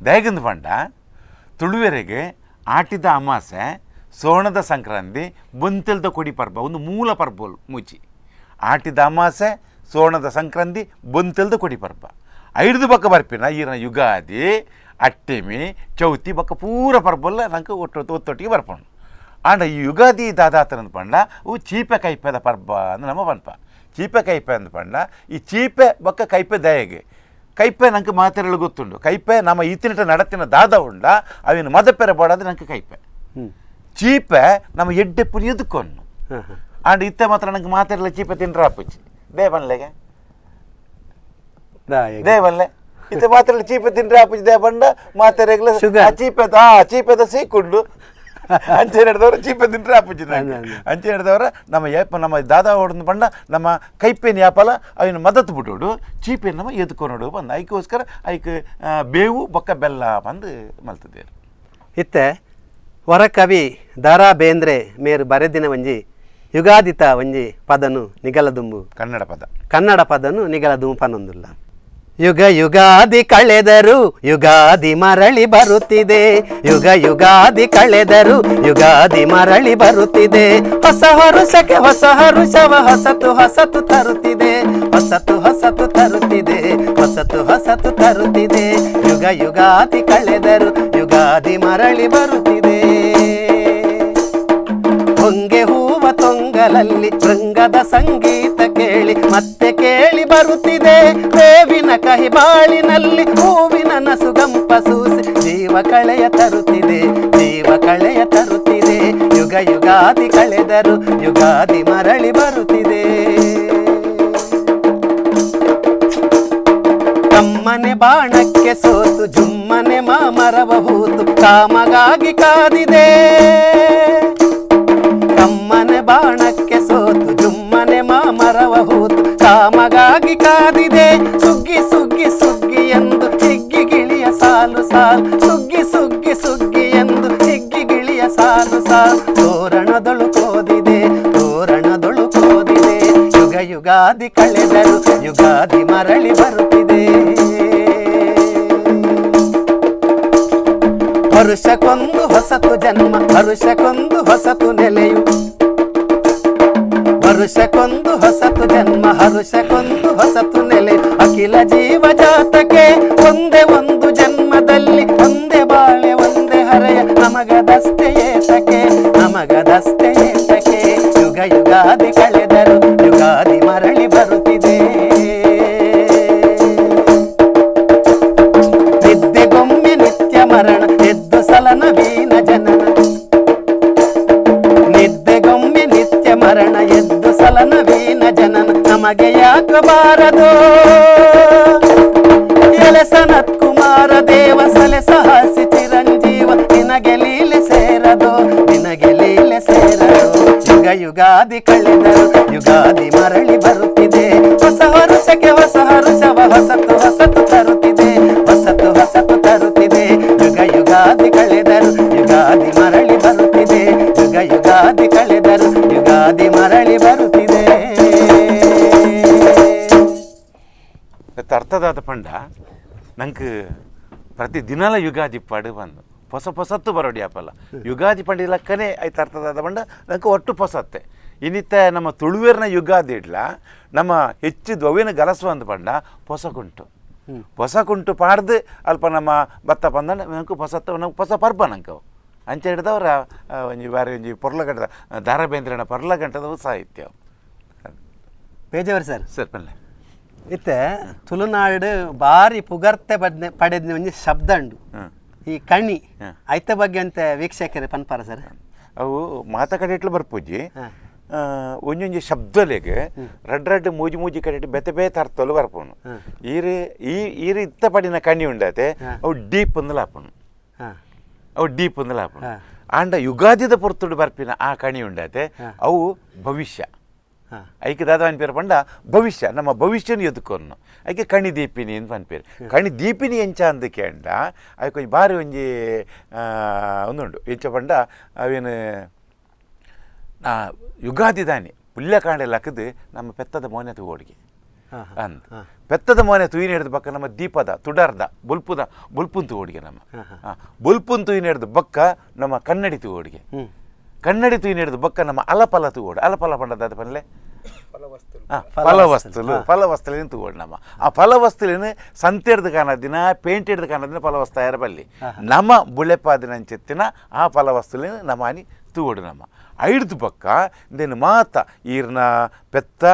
ದಯಗಂದು ಪಂಡ ತುಳುವರಿಗೆ ಆಟಿದ ಅಮಾಸೆ, ಸೋಣದ ಸಂಕ್ರಾಂತಿ, ಬೊಂತೆಲ್ದ ಕೊಡಿ ಪರ್ಬ ಒಂದು ಮೂಲ ಪರ್ಬೋಲು ಮೂಚಿ. ಆಟಿದ ಅಮಾಸೆ, ಸೋಣದ ಸಂಕ್ರಾಂತಿ, ಬೊಂತೆಲ್ದ ಕೊಡಿ ಪರ್ಬ ಐದು ಬಕ್ಕ ಬರ್ಪಿನ ಈರನ ಯುಗಾದಿ, ಅಟ್ಟೆಮಿ, ಚೌತಿ ಬಕ್ಕ ಪೂರ ಪರ್ಬಲ್ಲ ನಂಗೆ ಒಟ್ಟು ಒತ್ತೊಟ್ಟಿಗೆ ಬರ್ಪೋಣ. ಆಂಡ ಈ ಯುಗಾದಿ ದಾದಾತನಂದು ಪಂಡ ಅವು ಚೀಪೆ ಕೈಪೆದ ಪರ್ಬ ಅಂದ್ ನಮ್ಮ ಪನ್ಪ. ಚೀಪೆ ಕೈಪೆ ಅಂದ್ ಪಂಡ ಈ ಚೀಪೆ ಬಕ್ಕ ಕೈಪೆ ದಯಗೆ ಕೈಪೆ ನಂಗೆ ಮಾತೆರಳು ಗೊತ್ತುಂಡು. ಕೈಪೆ ನಮ್ಮ ಈತಿನಿಟ ನಡತಿನ ದಾದ ಉಂಡ ಅವಿನ ಮದಪೆರೆ ಬೋಡಾದ ನಂಗೆ ಕೈಪೆ. ಚೀಪೆ ನಮ್ಮ ಎಡ್ಡೆಪ್ಪು ಎದುಕೊನ್ನು. ಆಂಡ ಇತ್ತೆ ಮಾತ್ರ ನಂಗೆ ಮಾತೆರಳ ಚೀಪೆ ತಿನ್ರ ಅಪ್ಪುಚಿ they ಬನ್ಲೆಗೆ they ಬನ್ಲೆ ಇತ್ತೆ ಮಾತ್ರ ಚೀಪೆ ತಿನ್ರ ಅಪ್ಪುಚಿ they ಬಂಡ ಮಾತೆರೆಗ್ಲ ಚೀಪೆ ಚೀಪೆದ ಸೀಕುಂಡು. ಅಂಚೆ ನಡೆದವರು ಚೀಪೆ ತಿಂದ್ರೆ ಅಪ್ಪುಜಿ. ಅಂಚೆ ನಡೆದವರ ನಮ್ಮ ಏಪ ನಮ್ಮ ದಾದಾ ಹೊಡೆದು ಬಂಡ ನಮ್ಮ ಕೈಪೇನು ಯಾಪಲ ಅವನ ಮದತ್ ಬಿಟ್ಟೋಡು ಚೀಪೆ ನಮ್ಮ ಎದ್ಕೊನೋಡು ಬಂದು ಐಕ್ಕೋಸ್ಕರ ಐಕ್ ಬೇವು ಬೊಕ್ಕ ಬೆಲ್ಲ ಬಂದು ಮಲ್ತದೇರು. ಇತ್ತೆ ವರಕವಿ ದಾರಾ ಬೇಂದ್ರೆ ಮೇರು ಬರೆದಿನ ಒಂಜಿ ಯುಗಾದಿತ ಒಂಜಿ ಪದನು ನಿಗಲದುಂಬು, ಕನ್ನಡ ಪದ, ಕನ್ನಡ ಪದನು ನಿಗಲದುಂಬು ಪನೊಂದುಲ್ಲ. ಯುಗ ಯುಗಾದಿ ಕಳೆದರು ಯುಗಾದಿ ಮರಳಿ ಬರುತ್ತಿದೆ, ಯುಗ ಯುಗಾದಿ ಕಳೆದರು ಯುಗಾದಿ ಮರಳಿ ಬರುತ್ತಿದೆ, ಹೊಸ ಹರುಷಕ್ಕೆ ಹೊಸ ಹರುಷವ ಹೊಸತು ಹೊಸತು ತರುತ್ತಿದೆ, ಹೊಸತು ಹೊಸತು ತರುತ್ತಿದೆ, ಹೊಸತು ಹೊಸತು ತರುತ್ತಿದೆ, ಯುಗ ಯುಗಾದಿ ಕಳೆದರು ಯುಗಾದಿ ಮರಳಿ ಬರುತ್ತಿದೆ. ಹೊಂಗೆ ಹೂವ ತೊಂಗಲಲ್ಲಿ ಶೃಂಗದ ಸಂಗೀತ ಕೇಳಿ ಮತ್ತೆ ಕೇಳಿ ಬರುತ್ತಿದೆ, ಬೇವಿನ ಕಹಿ ಬಾಳಿನಲ್ಲಿ ಹೂವಿನ ನಸುಗಂಪ ಸೂಸಿ ಜೀವ ಕಳೆಯ ತರುತ್ತಿದೆ, ಜೀವ ಕಳೆಯ ತರುತ್ತಿದೆ, ಯುಗ ಯುಗಾದಿ ಕಳೆದರು ಯುಗಾದಿ ಮರಳಿ ಬರುತ್ತಿದೆ. ಕಮ್ಮನೆ ಬಾಣಕ್ಕೆ ಸೋತು ಜುಮ್ಮನೆ ಮಾಮರವ ಹೂತು ಕಾಮಗಾಗಿ ಕಾದಿದೆ, ಕಮ್ಮನೆ ಬಾಣಕ್ಕೆ ಸೋತು ಜುಮ್ಮನೆ ಮಾಮರವ ಹೂತು ಕಾಮಗಾಗಿ ಕಾದಿದೆ, ಸುಗ್ಗಿ ಸುಗ್ಗಿ ಸುಗ್ಗಿ ಎಂದು ಹಿಗ್ಗಿ ಗಿಳಿಯ ಸಾಲು ಸಾಲು, ಸುಗ್ಗಿ ಸುಗ್ಗಿ ಸುಗ್ಗಿ ಎಂದು ಹಿಗ್ಗಿ ಗಿಳಿಯ ಸಾಲು ಸಾಲು, ತೋರಣದೊಳು ಕೋದಿದೆ, ತೋರಣದೊಳು ಕೋದಿದೆ, ಯುಗ ಯುಗಾದಿ ಕಳೆದರು ಯುಗಾದಿ ಮರಳಿ ಬರುತ್ತಿದೆ. ಹರುಷಕ್ಕೊಂದು ಹೊಸತು ಜನ್ಮ, ಹರುಷಕ್ಕೊಂದು ಹೊಸತು ನೆಲೆಯು, ಹರುಷಕ್ಕೊಂದು ಹೊಸತು ಜನ್ಮ, ಹರುಷಕ್ಕೊಂದು ಹೊಸತು ನೆಲೆ, ಅಖಿಲ ಜೀವ ಜಾತಕ್ಕೆ ಒಂದೇ ಒಂದು ಜನ್ಮದಲ್ಲಿ ಒಂದೇ ಬಾಳೆ ಒಂದೇ ಹರೆಯ, ನಮಗದಷ್ಟೇ ಏತಕ್ಕೆ, ನಮಗದಷ್ಟೇ ಏತಕ್ಕೆ, ಯುಗ ಯುಗಾದಿ ಕಳೆದರು ಯುಗಾದಿ ಮರಳಿ ಬರುತ್ತಿದೆ. ನಿದ್ದೆಗೊಮ್ಮೆ ನಿತ್ಯ ಮರಣ ಎದ್ದು ಸಲನವೀನ ಜನನ, ನಿದ್ದೆಗೊಮ್ಮೆ ನಿತ್ಯ ಮರಣ ಎದ್ದು ಸಲನವೀನ ಜನನ, ನಮಗೆ ಯಾಕ ಬಾರದು ಎಲೆ ಸನತ್ ಕುಮಾರ ದೇವ ಸಲೆ ಸಹಸಿ ಚಿರಂಜೀವ, ನಿನಗೆ ಲೀಲೆ ಸೇರದು, ನಿನಗೆ ಲೀಲೆ ಸೇರದು, ಯುಗ ಯುಗಾದಿ ಕಳೆದರು ಯುಗಾದಿ ಮರಳಿ ಬರುತ್ತಿದೆ, ಹೊಸ ಹರುಷಕ್ಕೆ ಹೊಸ ಹರುಷವ ಹೊಸತು ಹೊಸತು ತರುತ್ತಿದೆ, ಹೊಸತು ಹೊಸತು ತರುತ್ತಿದೆ, ಯುಗ ಯುಗಾದಿ ಕಳೆದರು ಯುಗಾದಿ ಮರಳಿ ಬರುತ್ತಿದೆ, ಯುಗ ಯುಗಾದಿ ಕಳೆದರು ಯುಗಾದಿ ಮರಳಿ ಬರುತ್ತಿದೆ. ಅರ್ಥದಾದ ಪಂಡ ನಂಗೆ ಪ್ರತಿ ದಿನಲ ಯುಗಾದಿ ಪಾಡು ಬಂದು ಹೊಸ ಹೊಸತ್ತು ಬರೋಡಿ ಅಪ್ಪಲ್ಲ ಯುಗಾದಿ ಪಂಡ ಲಕ್ಕನೇ ಆಯ್ತು ಅರ್ಥದಾದ ಪಂಡ ನಂಗೆ ಒಟ್ಟು ಹೊಸತ್ತೆ. ಇನ್ನಿತ್ತ ನಮ್ಮ ತುಳುವೇರ್ನ ಯುಗಾದಿ ಇಡ್ಲ ನಮ್ಮ ಹೆಚ್ಚು ದ್ವವಿನ ಗಲಸುವ ಅಂದ ಪಂಡ ಹೊಸಕುಂಟು, ಹೊಸಕುಂಟು ಪಾಡ್ದು ಅಲ್ಪ ನಮ್ಮ ಭತ್ತ ಪಂದ ನಂಗೆ ಹೊಸತ್ತು ನಮ್ಗೆ ಹೊಸ ಪರ್ಬ ನಂಗೆ ಅಂಚೆ ಹಿಡ್ದವ್ರ ಒಂಜಿ ಬಾರಿ ಒಂಜಿ ಪೊರ್ಲಗಂಟದ ದಾರಬೇಂದ್ರನ ಪೊರ್ಲಗಂಟದವು ಸಾಹಿತ್ಯ. ಪೇಜಾವರ್ ಸರ್, ಸರ್ ಪಲ್ಲೆ ಇತ್ತೆ ತುಳುನಾಡು ಭಾರಿ ಪುಗರ್ತೆ ಪಡೆದ ಒಂಜಿ ಶಬ್ದ ಉಂಡು ಈ ಕಣಿ, ಐತ ಬಗ್ಗೆ ಅಂತ ವೀಕ್ಷಕರು ಪನ್ಪಾರ ಸರ್. ಅವು ಮಾತ ಕಡೆ ಇಟ್ಲು ಬರ್ಪೂಜಿ ಒಂಜೊಂಜಿ ಶಬ್ದಲೆಗೆ ರಡ್ ರಡ್ ಮೂಜಿ ಮೂಜಿ ಕಡೆ ಬೆತೆ ಬೇತೆ ಅರ್ಥಲು ಬರ್ಪೋನು. ಈರು ಈ ಈರು ಇತ್ತ ಪಡಿನ ಕಣಿ ಉಂಡತೆ ಅವು ಡೀಪ್ ಅಂದಲ ಹಾಪುನು, ಅವು ಡೀಪ್ ಅಂದಲ ಹಾಪುನು. ಆಂಡ ಯುಗಾದಿದ ಪೊರ್ತುಡು ಬರ್ಪಿನ ಆ ಕಣಿ ಉಂಡಾತೆ ಅವು ಭವಿಷ್ಯ. ಐಕೆ ದಾದ ಪನ್ಪೇರು ಪಂಡ ಭವಿಷ್ಯ, ನಮ್ಮ ಭವಿಷ್ಯನ ಎದುಕೊನ್ನು ಐಕೆ ಕಣಿ ದೀಪಿನಿ ಅಂತ ಪನ್ಪೇರು. ಕಣಿ ದೀಪಿನಿ ಎಂಚ ಅಂದ ಕೇಂಡ ಐಕೆ ಒಂಜಿ ಬಾರಿ ಒಂಜಿ ಒಂದುಂಡು. ಎಂಚ ಪಂಡ ಅವೇನು ಯುಗಾದಿ ದಾನಿ ಪುಲ್ಯಕಾಂಡೆ ಲಕ್ಕದು ನಮ್ಮ ಪೆತ್ತದ ಮೋನೆ ತೂಗೋಡಿಗೆ ಅಂದ್ ಪೆತ್ತದ ಮೋನೆ ತೂಯಿನ ಹಿಡ್ದು ಬಕ್ಕ ನಮ್ಮ ದೀಪದ ತುಡರ್ದ ಬೊಲ್ಪುದ ಬೊಲ್ಪುನ್ ತೂಗೋಡಿಗೆ ನಮ್ಮ ಬೊಲ್ಪುನ್ ತೂಯಿನ ಹಿಡ್ದು ಬಕ್ಕ ನಮ್ಮ ಕನ್ನಡಿ ತೂಗೋಡಿಗೆ, ಕನ್ನಡಿ ತೂಯಿನ ಹಿಡ್ದು ಬಕ್ಕ ನಮ್ಮ ಅಲಪಲ ತೂಗೋಡು. ಅಲಪಲ ಪಂಡದ ಅದು ಪನ್ಲೆ ಫಲವಸ್ತುಲು, ಫಲವಸ್ತುಲೇನು ತೂಗೋಡು ನಮ್ಮ ಆ ಫಲವಸ್ತುಲೇನು ಸಂತೆಡ್ದು ಕಾಣದಿನ ಪೇಂಟ್ ಹಿಡ್ದು ಕಾಣದಿನ ಫಲವಸ್ತು ಬಲ್ಲಿ ನಮ್ಮ ಬುಳೆಪಾದಿನಂచెತ್ತಿನ ಆ ಫಲವಸ್ತುಲೇನು ನಮ್ಮ ಅನಿ ತೂಗೋಡು ನಮ್ಮ ಐಡ್ದು ಪಕ್ಕ ಇಂದೇನು ಮಾತ ಈರ್ನ ಪೆತ್ತ,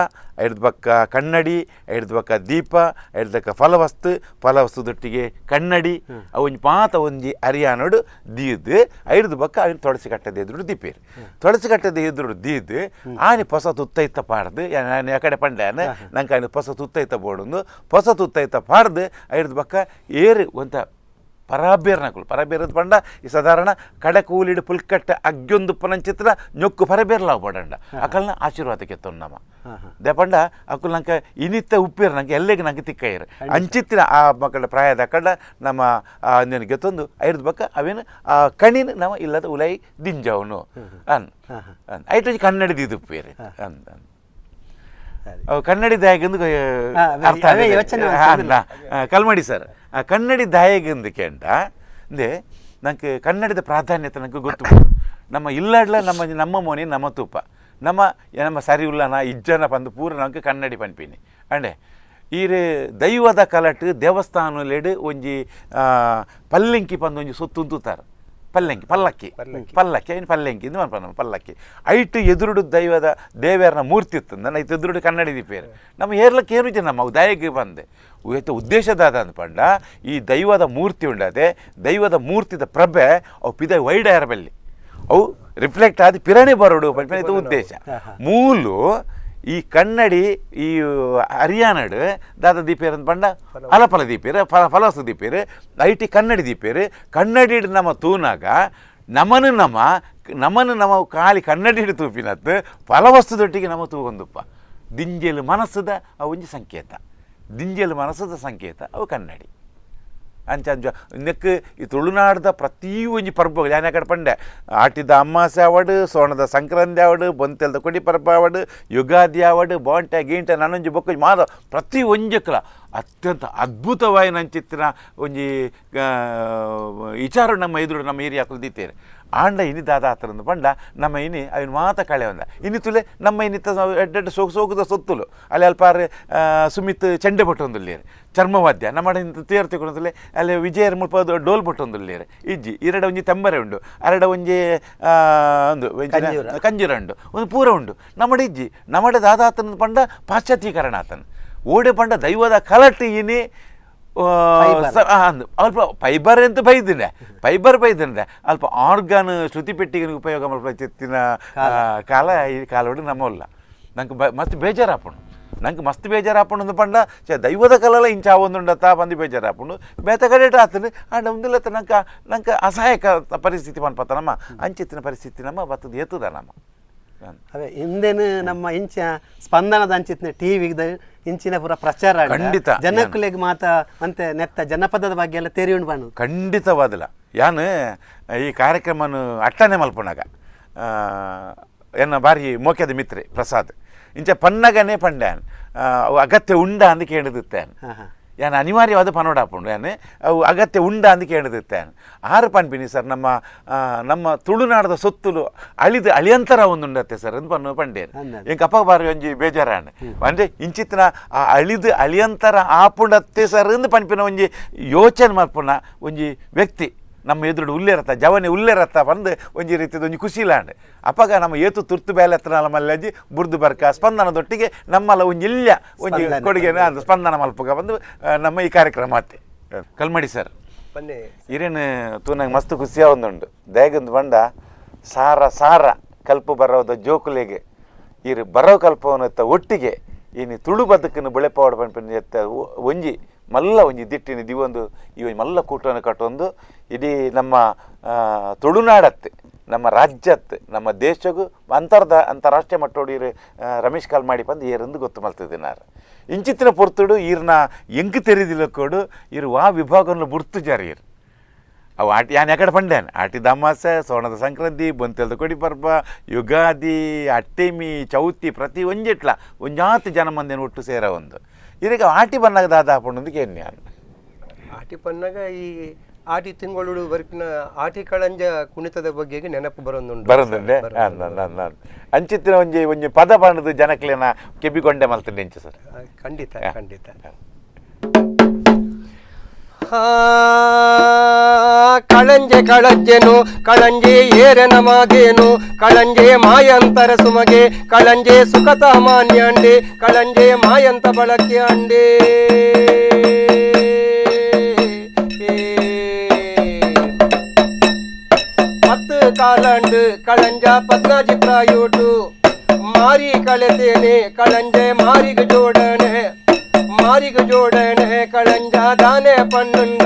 ಐಡ್ದು ಪಕ್ಕ ಕನ್ನಡಿ, ಐಡ್ದು ಪಕ್ಕ ದೀಪ, ಐಡ್ದು ಪಕ್ಕ ಫಲವಸ್ತು, ಫಲವಸ್ತುದೊಟ್ಟಿಗೆ ಕನ್ನಡಿ ಅವು ಒಂಜಿ ಮಾತ ಒಂಜಿ ಅರಿಯಾನೋಡು ದೀದು ಐಡ್ದು ಪಕ್ಕ ಅವನು ತೊಳಸಿ ಕಟ್ಟದ ಎದುರು ದೀಪೇರು. ತೊಳಸಿ ಕಟ್ಟದ ಎದುರು ದೀದು ಆನೆ ಹೊಸ ತುತ್ತೈತ ಪಾಡ್ದು, ನಾನು ಆ ಕಡೆ ಪಂಡ್ಯಾನ ನಂಗೆ ಆನೆ ಹೊಸ ತುತ್ತೈತ ಬೋಡೊಂದು ಹೊಸ ತುತ್ತೈತ ಪಾಡ್ದು ಐಡ್ದು ಪಕ್ಕ ಏರು ಒಂತ ಪರಾಬೇರ್ನಕುಲು. ಪರಬೇರದ ಪಂಡ ಈ ಸಾಧಾರಣ ಕಡೆ ಕೂಲಿಡು ಪುಲ್ಕಟ್ಟೆ ಅಗ್ಯೊಂದು ಪನಂಚಿತ್ರ ñೊಕ್ಕು ಪರಬೇರ್ಲಾವು ಪಡಂಡ ಅಕಲ್ನ ಆಶೀರ್ವಾದಕ್ಕೆ ನಮ್ಮ they ಪಂಡ ಅಕುಲ್ ನಂಗೆ ಇನಿತ್ತ ಉಪ್ಪೇರು ನಂಗೆ ಎಲ್ಲೆಗೆ ನಂಗೆ ತಿಕ್ಕಯ್ಯರು ಅಂಚಿತ್ತಿನ ಆ ಮಕ್ಕಳ ಪ್ರಾಯದ ಕಡ ನಮ್ಮ ಗೆತ್ತೊಂದು ಐರ್ದ ಬಕ್ಕ ಅವೇನು ಆ ಕಣಿನ ನಮ್ಮ ಇಲ್ಲದ ಉಲೈ ದಿಂಜವನು ಅನ್ ಐಟು ಕನ್ನಡಿ ದಿದುಪ್ಪೇರು ಅಂದ ಕನ್ನಡಿ ದಾಯಗಂದು ಅರ್ಥ ಕಲ್ಮಡಿ ಸರ್. ಆ ಕನ್ನಡಿ ದಾಯಗಂದು ಕೇಂಡ ಅಂದೆ ನಂಗೆ ಕನ್ನಡದ ಪ್ರಾಧಾನ್ಯತೆ ನಂಗೆ ಗೊತ್ತು. ನಮ್ಮ ಇಲ್ಲಾಡ್ಲ ನಮ್ಮ ನಮ್ಮ ಮೋನಿ ನಮ್ಮ ತೂಪ ನಮ್ಮ ನಮ್ಮ ಸರಿ ಉಲ್ಲನ ಇಜ್ಜನ ಪಂದು ಪೂರ ನಂಗೆ ಕನ್ನಡಿ ಪನ್ಪಿನಿ ಅಂಡೆ ಈರೆ ದೈವದ ಕಲಟ್ ದೇವಸ್ಥಾನಲೆಡು ಒಂಜಿ ಪಲ್ಲಂಕಿ ಪಂದು ಒಂಜಿ ಸೊತ್ತು ತೂತಾರೆ. ಪಲ್ಲಂಕಿ ಪಲ್ಲಕ್ಕಿ ಪಲ್ಲಕ್ಕಿ ಐನು ಪಲ್ಲಂಕಿ ಇಂದು ಪನ್ಪ ಪಲ್ಲಕ್ಕಿ ಐಟು ಎದುರುಡು ದೈವದ ದೇವರನ ಮೂರ್ತಿ ಇತ್ತು ನನ್ನ ಐತು ಎದುರುಡು ಕನ್ನಡಿ ದೀಪೇರು ನಮ್ಮ ಏರ್ಲಕ್ಕೆ ಏನು ಜನ ನಮ್ಮ ದಾಯಕ್ಕೆ ಬಂದೆ ಉದ್ದೇಶದ ಉದ್ದೇಶದಾದ ಪಂಡ ಈ ದೈವದ ಮೂರ್ತಿ ಉಂಡದೆ ದೈವದ ಮೂರ್ತಿದ ಪ್ರಭೆ ಅವು ಪಿದ ವೈಡ್ ಬಲ್ಲಿ ಅವು ರಿಫ್ಲೆಕ್ಟ್ ಆದ ಪಿರಣಿ ಬರೋಡು ಪಂಡ ಉದ್ದೇಶ ಮೂಲು ಈ ಕನ್ನಡಿ ಈ ಹರಿಯಾನಡು ದಾದ ದೀಪೇರು ಅಂತ ಪಂಡ ಅಲಪಲ ದೀಪೇರು ಫಲ ಫಲವಸ್ತು ದೀಪೇರು IT ಕನ್ನಡಿ ದೀಪೇರು ಕನ್ನಡಿ ನಮ್ಮ ತೂನಾಗ ನಮನು ನಮ್ಮ ನಮನು ನಮ್ಮ ಖಾಲಿ ಕನ್ನಡಿ ಹಿಡಿ ತೂಪಿನತ್ತು ಫಲವಸ್ತುದೊಟ್ಟಿಗೆ ನಮ್ಮ ತೂಗೊಂದುಪ್ಪ ದಿಂಜೆಲು ಮನಸ್ಸದ ಅವು ಒಂಜಿ ಸಂಕೇತ, ದಿಂಜೆಲು ಮನಸ್ಸದ ಸಂಕೇತ ಅವು ಕನ್ನಡಿ. ಅಂಚ ಅಂಚ ನೆಕ್ ಈ ತುಳುನಾಡ್ದ ಪ್ರತಿ ಒಂಜಿ ಪರ್ಬ ಯಾನೆ ಕಡೆ ಪಂಡೆ ಆಟಿದ ಅಮಾಸೆ ಆವಡು, ಸೋಣದ ಸಂಕ್ರಾಂತಿ ಆವಡು, ಬೊಂತೆಲ್ದ ಕೊಡಿ ಪರ್ಬ ಆವಡು, ಯುಗಾದಿ ಆವಡು, ಬಾಂಟೆ ಗೀಂಟೆ ನಾನೊಂಜಿ ಬೊಕ್ಕೊಂಜಿ ಮಾದ ಪ್ರತಿ ಒಂಜಕ್ಲ ಅತ್ಯಂತ ಅದ್ಭುತವಾಯಿನ ಅಂಚಿತ್ತಿನ ಒಂಜಿ ವಿಚಾರ ನಮ್ಮ ಎದುರು ನಮ್ಮ ಏರಿಯಾಕುಲು ದೀತೇರು. ಆಂಡ ಇನಿ ದಾದ ಆತರಂದು ಪಂಡ ನಮ್ಮ ಇನಿ ಅವನ ಮಾತ ಕಳೆ ಒಂದ ಇನಿ ತುಲೆ ನಮ್ಮ ಇನ್ನಿತ್ತ ಎಡ್ಡೆಡ್ಡೆ ಸೋಕು ಸೋಕುದ ಸೊತ್ತುಲು ಅಲ್ಲಿ ಅಲ್ಪಾರು ಸುಮಿತ್ ಚೆಂಡೆ ಪಟ್ಟೊಂದುಲ್ಲೇರು ಚರ್ಮವಾದ್ಯ ನಮ್ಮ ತೇರ್ ತಿಕೊಂಡಲೆ ಅಲ್ಲಿ ವಿಜಯರ್ ಮುಲ್ಪ ಡೋಲ್ ಪಟ್ಟೊಂದುಲ್ಲೇರು ಇಜ್ಜಿ ಇರಡ ಒಂಜಿ ತೆಂಬರೆ ಉಂಡು ಅರಡ ಒಂಜಿ ಒಂದು ಕಂಜೂರ ಉಂಡು ಒಂದು ಪೂರ ಉಂಡು ನಮ್ಮಡೆ ಇಜ್ಜಿ ನಮ್ಮಡೆ ದಾದಾತನ ಪಂಡ ಪಾಶ್ಚಾತ್ಯೀಕರಣ ಆತನ ಓಡೆ ಪಂಡ ದೈವದ ಕಲಟ್ ಇನಿ ಅಲ್ಪ ಫೈಬರ್ ಅಂತ ಬೈದಿನಿ ಫೈಬರ್ ಬೈದಿನಿ ಅಲ್ಪ ಆರ್ಗಾನ್ ಶ್ರುತಿ ಪೆಟ್ಟಿಗೆ ಉಪಯೋಗ ಮಲ್ಪ ಕಾಲ ಈ ಕಾಲೋಡು ನಮ್ಮಲ್ಲ ನಂಗೆ ಮಸ್ತ್ ಬೇಜಾರಾಪುಂಡು ನಂಗೆ ಮಸ್ತ್ ಬೇಜಾರಾಪುಂಡು ಪಂಡ ದೈವದ ಕಲಲ ಇಂಚ ಒಂದುಂಡತ್ತ ಬಂದು ಬೇಜಾರಾಪುಂಡು ಬೇತ ಕಡೆಟ ಆತನು ಆಂಡ ಒಂದಿಲ್ಲತ್ತ ನಂಗೆ ನಂಗೆ ಅಸಹಾಯಕ ಪರಿಸ್ಥಿತಿ ಪನ್ಪತ್ತ ನಮ್ಮ ಅಂಚಿತ್ತಿನ ಪರಿಸ್ಥಿತಿ ನಮ್ಮ ಬತ್ತದ ಎತ್ತದ ನಮ್ಮ. ಅವೇ ಹಿಂದೆನು ನಮ್ಮ ಇಂಚ ಸ್ಪಂದನದ ಅಂಚಿತ್ನ ಟಿವಿ ಇಂಚಿನ ಪೂರ ಪ್ರಚಾರ ಖಂಡಿತ ಜನಕ್ಕುಲೆಗ್ ಮಾತ ಅಂತೆ ನೆತ್ತ ಜನಪದದ ಬಗ್ಗೆ ಎಲ್ಲ ತೆರಿಯುಂಡು ಬಣ್ಣು ಖಂಡಿತವಾದಲ್ಲ. ಯಾನು ಈ ಕಾರ್ಯಕ್ರಮನು ಅಟ್ಟನೆ ಮಲ್ಪುನಾಗ ಎನ್ನ ಬಾರಿ ಮೋಕ್ಯದ ಮಿತ್ರೆ ಪ್ರಸಾದ್ ಇಂಚ ಪನ್ನಗನೇ ಪಂಡ್ಯಾನ್ ಅವು ಅಗತ್ಯ ಉಂಡ ಅಂದು ಕೇಳಿದುತ್ತೇನೆ ಯಾನ್ ಅನಿವಾರ್ಯವಾದ ಪನೋಡಾಪುಂಡು ಯಾನ್ ಅವು ಅಗತ್ಯ ಉಂಡ ಅಂದು ಕೇಳಿದುತ್ತೇನೆ ಆರು ಪನ್ಪಿನಿ ಸರ್ ನಮ್ಮ ನಮ್ಮ ತುಳುನಾಡದ ಸೊತ್ತುಲು ಅಳಿದು ಅಳಿಯಂತರ ಒಂದುಂಡತ್ತೆ ಸರ್ ಅಂದ್ ಪನ್ನು ಪಂಡೇನು ಎಂಕ್ ಅಪ್ಪ ಬಾರಿ ಒಂಜಿ ಬೇಜಾರಾಣ ಅಂದ್ರೆ ಇಂಚಿತ್ತಿನ ಆ ಅಳಿದು ಅಳಿಯಂತರ ಆಪುಂಡತ್ತೆ ಸರ್ ಅಂದ್ ಪನ್ಪಿನ ಒಂಜಿ ಯೋಚನೆ ಮಲ್ಪುನ ಒಂಜಿ ವ್ಯಕ್ತಿ ನಮ್ಮ ಎದುರುಡು ಉಲ್ಲೇರತ್ತ ಜವನೆ ಉಲ್ಲೇರತ್ತ ಬಂದು ಒಂಜಿ ರೀತಿದ ಒಂಜಿ ಖುಷಿ ಇಲ್ಲಾಂಡ್ ಅಪ್ಪಗ ನಮ್ಮ ಏತು ತುರ್ತು ಬೇಲೆ ಹತ್ರ ಮಲ್ಲಜ್ಜಿ ಬುರ್ದು ಬರ್ಕ ಸ್ಪಂದನದೊಟ್ಟಿಗೆ ನಮ್ಮಲ್ಲ ಒಂಜಿ ಇಲ್ಲ ಒಂಜಿ ಕೊಡುಗೆ ಸ್ಪಂದನ ಮಲ್ಪಗ ಬಂದು ನಮ್ಮ ಈ ಕಾರ್ಯಕ್ರಮ ಅತ್ತೆ. ಕಲ್ಮಡಿ ಸರ್ ಬನ್ನಿ ಇರೇನು ತೂನಂಗೆ ಮಸ್ತ್ ಖುಷಿಯ ಒಂದುಂಡು ದೇಗಂದು ಬಂಡ ಸಾರ ಸಾರ ಕಲ್ಪ ಬರೋದ ಜೋಕುಲೆಗೆ ಇರು ಬರೋ ಕಲ್ಪವನ್ನತ್ತ ಒಟ್ಟಿಗೆ ಇನ್ನು ತುಳು ಬದುಕನ್ನು ಬೆಳೆಪಾವಡ ಪನ್ಪಿನ ಎತ್ತ ಒಂಜಿ ಮಲ್ಲ ಒಂಜಿ ದಿಟ್ಟಿನ ದಿವೊಂದು ಈ ಒಂಜಿ ಮಲ್ಲ ಕೂಟವನ್ನು ಕಟ್ಟೊಂದು ಇಡೀ ನಮ್ಮ ತುಳುನಾಡತ್ತೆ, ನಮ್ಮ ರಾಜ್ಯತ್ತೆ, ನಮ್ಮ ದೇಶಗೂ ಅಂತಾರಾಷ್ಟ್ರೀಯ ಮಟ್ಟೋಡು ಇರು ರಮೇಶ್ ಕಲ್ಮಾಡಿ ಬಂದು ಏರಂದು ಗೊತ್ತು ಮಲ್ತಿದ್ದಿನಾರು. ಇಂಚಿತ್ತಿನ ಪೊರ್ತುಡು ಈರ್ನ ಎಂಕ್ ತೆರಿದಿಲ್ಲಕೋಡು ಇರು ಆ ವಿಭಾಗವನ್ನು ಬುರ್ತು ಜಾರಿ ಇರು ಅವು ಆಟಿ ಯಾನ್ ಎಕಡೆ ಪಂಡ್ಯಾನ ಆಟಿ ದಮಾಸೆ, ಸೋಣದ ಸಂಕ್ರಾಂತಿ, ಬೊಂತೆಲ್ದ ಕೊಡಿ ಪರ್ಬ, ಯುಗಾದಿ, ಅಟ್ಟೆಮಿ, ಚೌತಿ ಪ್ರತಿ ಒಂಜೆಟ್ಲ ಒಂಜಾತಿ ಜನ ಮಂದಿನ ಒಟ್ಟು ಸೇರ ಒಂದು ಇದಕ್ಕೆ ಆಟಿ ಬನ್ನಾಗ ದಾದ ಹಾಕೊಂಡು ಕೇನ್ಯಾನ್ ಆಟಿ ಪನ್ನಾಗ ಈ ಆಟಿ ತಿಂಗಳು ಬರ್ಪಿನ ಆಟಿ ಕಳಂಜ ಕುಣಿತದ ಬಗ್ಗೆ ನೆನಪು ಬರೋದುಂಟು ಬರೋದುಂಡೆ. ಅಂಚಿತ್ತಿನ ಒಂಜಿ ಒಂಜಿ ಪದ ಬಣ್ಣದ ಜನಕ್ಲೇನ ಕೆಬಿಗೊಂಡೆ ಮಲ್ತಂಡೆ ಇಂಚ ಸರ್. ಖಂಡಿತ ಖಂಡಿತ. ಕಳಂಜೆ ಕಳಜ್ಜೆನು ಕಳಂಜೆ ಏರನ ಮಗೇನು ಕಳಂಜೆ ಮಾಯಂತರ ಸುಮಗೆ ಕಳಂಜೆ ಸುಖತ ಮಾನ್ಯಾಂಡೆ ಕಳಂಜೆ ಮಾಯಂತ ಬಳಕೆ ಅಂಡೆ. ಪತ್ತು ಕಾಲಂಡು ಕಳಂಜ ಪದ್ನಾಜಿ ಪ್ರಾಯೋಟು ಮಾರಿ ಕಳೆತೇನೆ ಕಳಂಜೆ ಮಾರಿಗ ಜೋಡಣೆ ಮಾರಿಗ ಜೋಡಣೆ ಕಳಂಜ ದಾನೆ ಪಣ್ಣುಂಡ.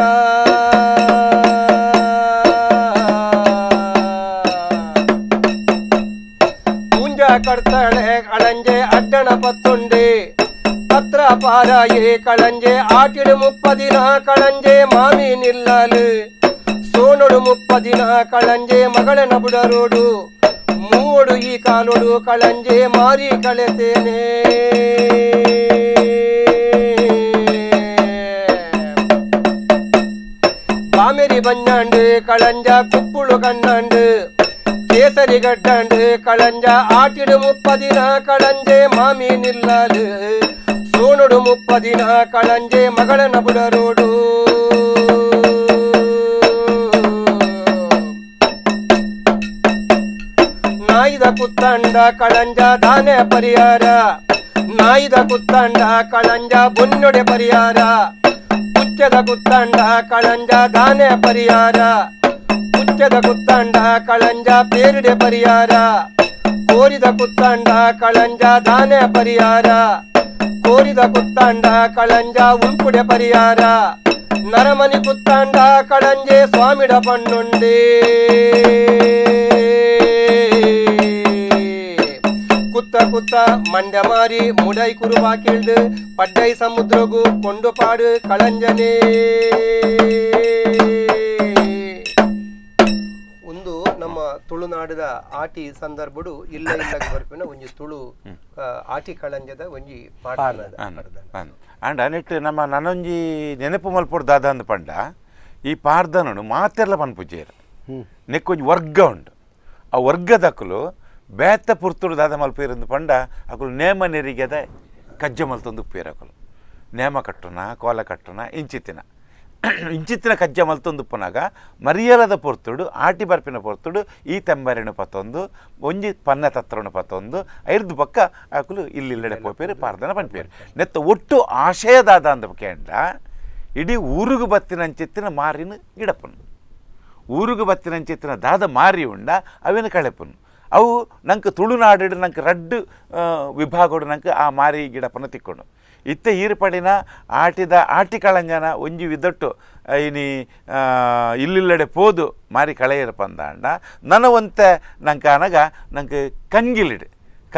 ಪೂಂಜ ಕಡ್ತಾಳೆ ಕಳಂಜೆ ಅಡ್ಡಣ ಪತ್ತುಂಡೆ ಪತ್ರ ಪಾರಾಯೇ ಕಳಂಜೆ ಆಟಿಡು ಮುಪ್ಪದಿನ ಕಳಂಜೆ ಮಾಮಿ ನಿಲ್ಲಲು ಸೋನೊಡು ಮುಪ್ಪದಿನ ಕಳಂಜೆ ಮಗಳನ ಬುಡರೋಡು ಮೂವಡು ಈ ಕಾಲೋಡು ಕಳಂಜೆ ಮಾರಿ ಕಳೆತೇನೆ. ಬಾಮೆರಿ ಬഞ്ഞാണ്ട് ಕಳಂಜ ಕುಪ್ಪುಳು ಕಣ್ಣಾಂಡು ಕೇಸರಿ ಗಡ್ಡಾಂಡು ಕಳಂಜ ಆಟಿಡು ಮುಪ್ಪದಿನ ಕಳಂಜೆ ಮಾಮಿ ನಿಲ್ಲಲು ಸೋನೊಡು ಮುಪ್ಪದಿನ ಕಳಂಜೆ ಮಗಳನ ಬುಡರೋಡು. ನಾಯಿದ ಕುತ್ತಂಡ ಕಳಂಜ ದಾನೆ ಪರಿಹಾರ ನಾಯಿದ ಕುತ್ತಂಡ ಕಳಂಜ ಬೊನ್ನೊಡೆ ಪರಿಹಾರ ಪುಚ್ಚದ ಕುತ್ತಂಡ ಕಳಂಜ ದಾನೆ ಪರಿಹಾರ ಪುಚ್ಚದ ಕುತ್ತಂಡ ಕಳಂಜ ಪೇರಿಡೆ ಪರಿಹಾರ ಕೋರಿದ ಕುತ್ತಂಡ ಕಳಂಜ ದಾನೆ ಪರಿಹಾರ ಕೋರಿದ ಕುತ್ತಂಡ ಕಳಂಜ ಉಂಕುಡೆ ಪರಿಹಾರ ನರಮನಿ ಕುತ್ತಂಡ ಕಳಂಜೆ ಸ್ವಾಮಿಡ ಪಣ್ಣುಂಡೆ. ಕುತ್ತ ಕುತ್ತ ಮಂಡ್ಯ ಮಾರಿ ಮುಡೈ ಕುರುಬಾ ಕೀಳ್ದು ಪಡ್ಡೈ ಸಮುದ್ರಗು ಕೊಂಡು ಪಾಡು ಕಳಂಜನೇ. ಒಂದು ನಮ್ಮ ತುಳುನಾಡದ ಆಟಿ ಸಂದರ್ಭಡು ಇಲ್ಲ ಇಲ್ಲ ಬರ್ಪಿನ ಒಂಜಿ ತುಳು ಆಟಿ ಕಳಂಜದ ಒಂಜಿ ಪಾಠ. ಅಂಡ್ ಅನೆಟ್ ನಮ್ಮ ನನೊಂಜಿ ನೆನಪು ಮಲ್ಪೊಡು ದಾದ ಅಂದ್ ಪಂಡ ಈ ಪಾರ್ದನನು ಮಾತೆರ್ಲ ಪನ್ಪುಜೇರು ನೆಕ್ಕೊಂಜಿ ವರ್ಗ ಉಂಡು. ಆ ವರ್ಗದಕ್ಕಲು ಬೇತ ಪುರ್ತುಡು ದಾದ ಮಲ್ಪೇರಂದು ಪಂಡ ಅಕುಲು ನೇಮ ನೆರಿಗೆದ ಕಜ್ಜ ಮಲ್ತೊಂದು ಉಪ್ಪೇರು. ಅಕುಲು ನೇಮ ಕಟ್ಟುನ ಕೋಲ ಕಟ್ಟುನ ಇಂಚಿತ್ತಿನ ಇಂಚಿತ್ತಿನ ಕಜ್ಜ ಮಲ್ತೊಂದು ಉಪ್ಪುನಾಗ ಮರಿಯಲದ ಪೊರ್ತುಡು ಆಟಿ ಬರ್ಪಿನ ಪೊರ್ತುಡು ಈ ತೆಂಬರಿನ ಪತ್ತೊಂದು ಒಂಜಿ ಪನ್ನ ತತ್ರನು ಪತ್ತೊಂದು ಐರ್ದು ಪಕ್ಕ ಅಕುಲು ಇಲ್ಲಿಲ್ಲೆಡೆ ಪೋಪೇರು ಪಾರ್ದನ ಪನ್ಪೇರು. ನೆತ್ತ ಒಟ್ಟು ಆಶಯದಾದ ಅಂದ ಕೇಂಡ ಇಡೀ ಊರುಗು ಬತ್ತಿನಂಚಿತ್ತಿನ ಮಾರಿನ ಗಿಡಪ್ಪನು ಊರುಗು ಬತ್ತಿನಂಚಿತ್ತಿನ ದಾದ ಮಾರಿ ಉಂಡ ಅವೇನು ಕಳೆಪನು. ಅವು ನಂಗೆ ತುಳುನಾಡು ನಂಗೆ ರಡ್ಡು ವಿಭಾಗಡು ನಂಗೆ ಆ ಮಾರಿ ಗಿಡಪ್ಪನ ತಿಕ್ಕೊಂಡು ಇತ್ತೆ ಈರ್ಪಡಿನ ಆಟಿದ ಆಟಿ ಕಳಂಜನ ಒಂಜಿ ವಿದಟ್ಟು ಇನಿ ಇಲ್ಲಿಲ್ಲಡೆ ಪೋದು ಮಾರಿ ಕಳೆಯರಪ್ಪ ಅಂದಾಂಡ ನನವಂತೆ ನಂಗೆ ಅನಗ ನಂಗೆ ಕಂಗಿಲಿಡು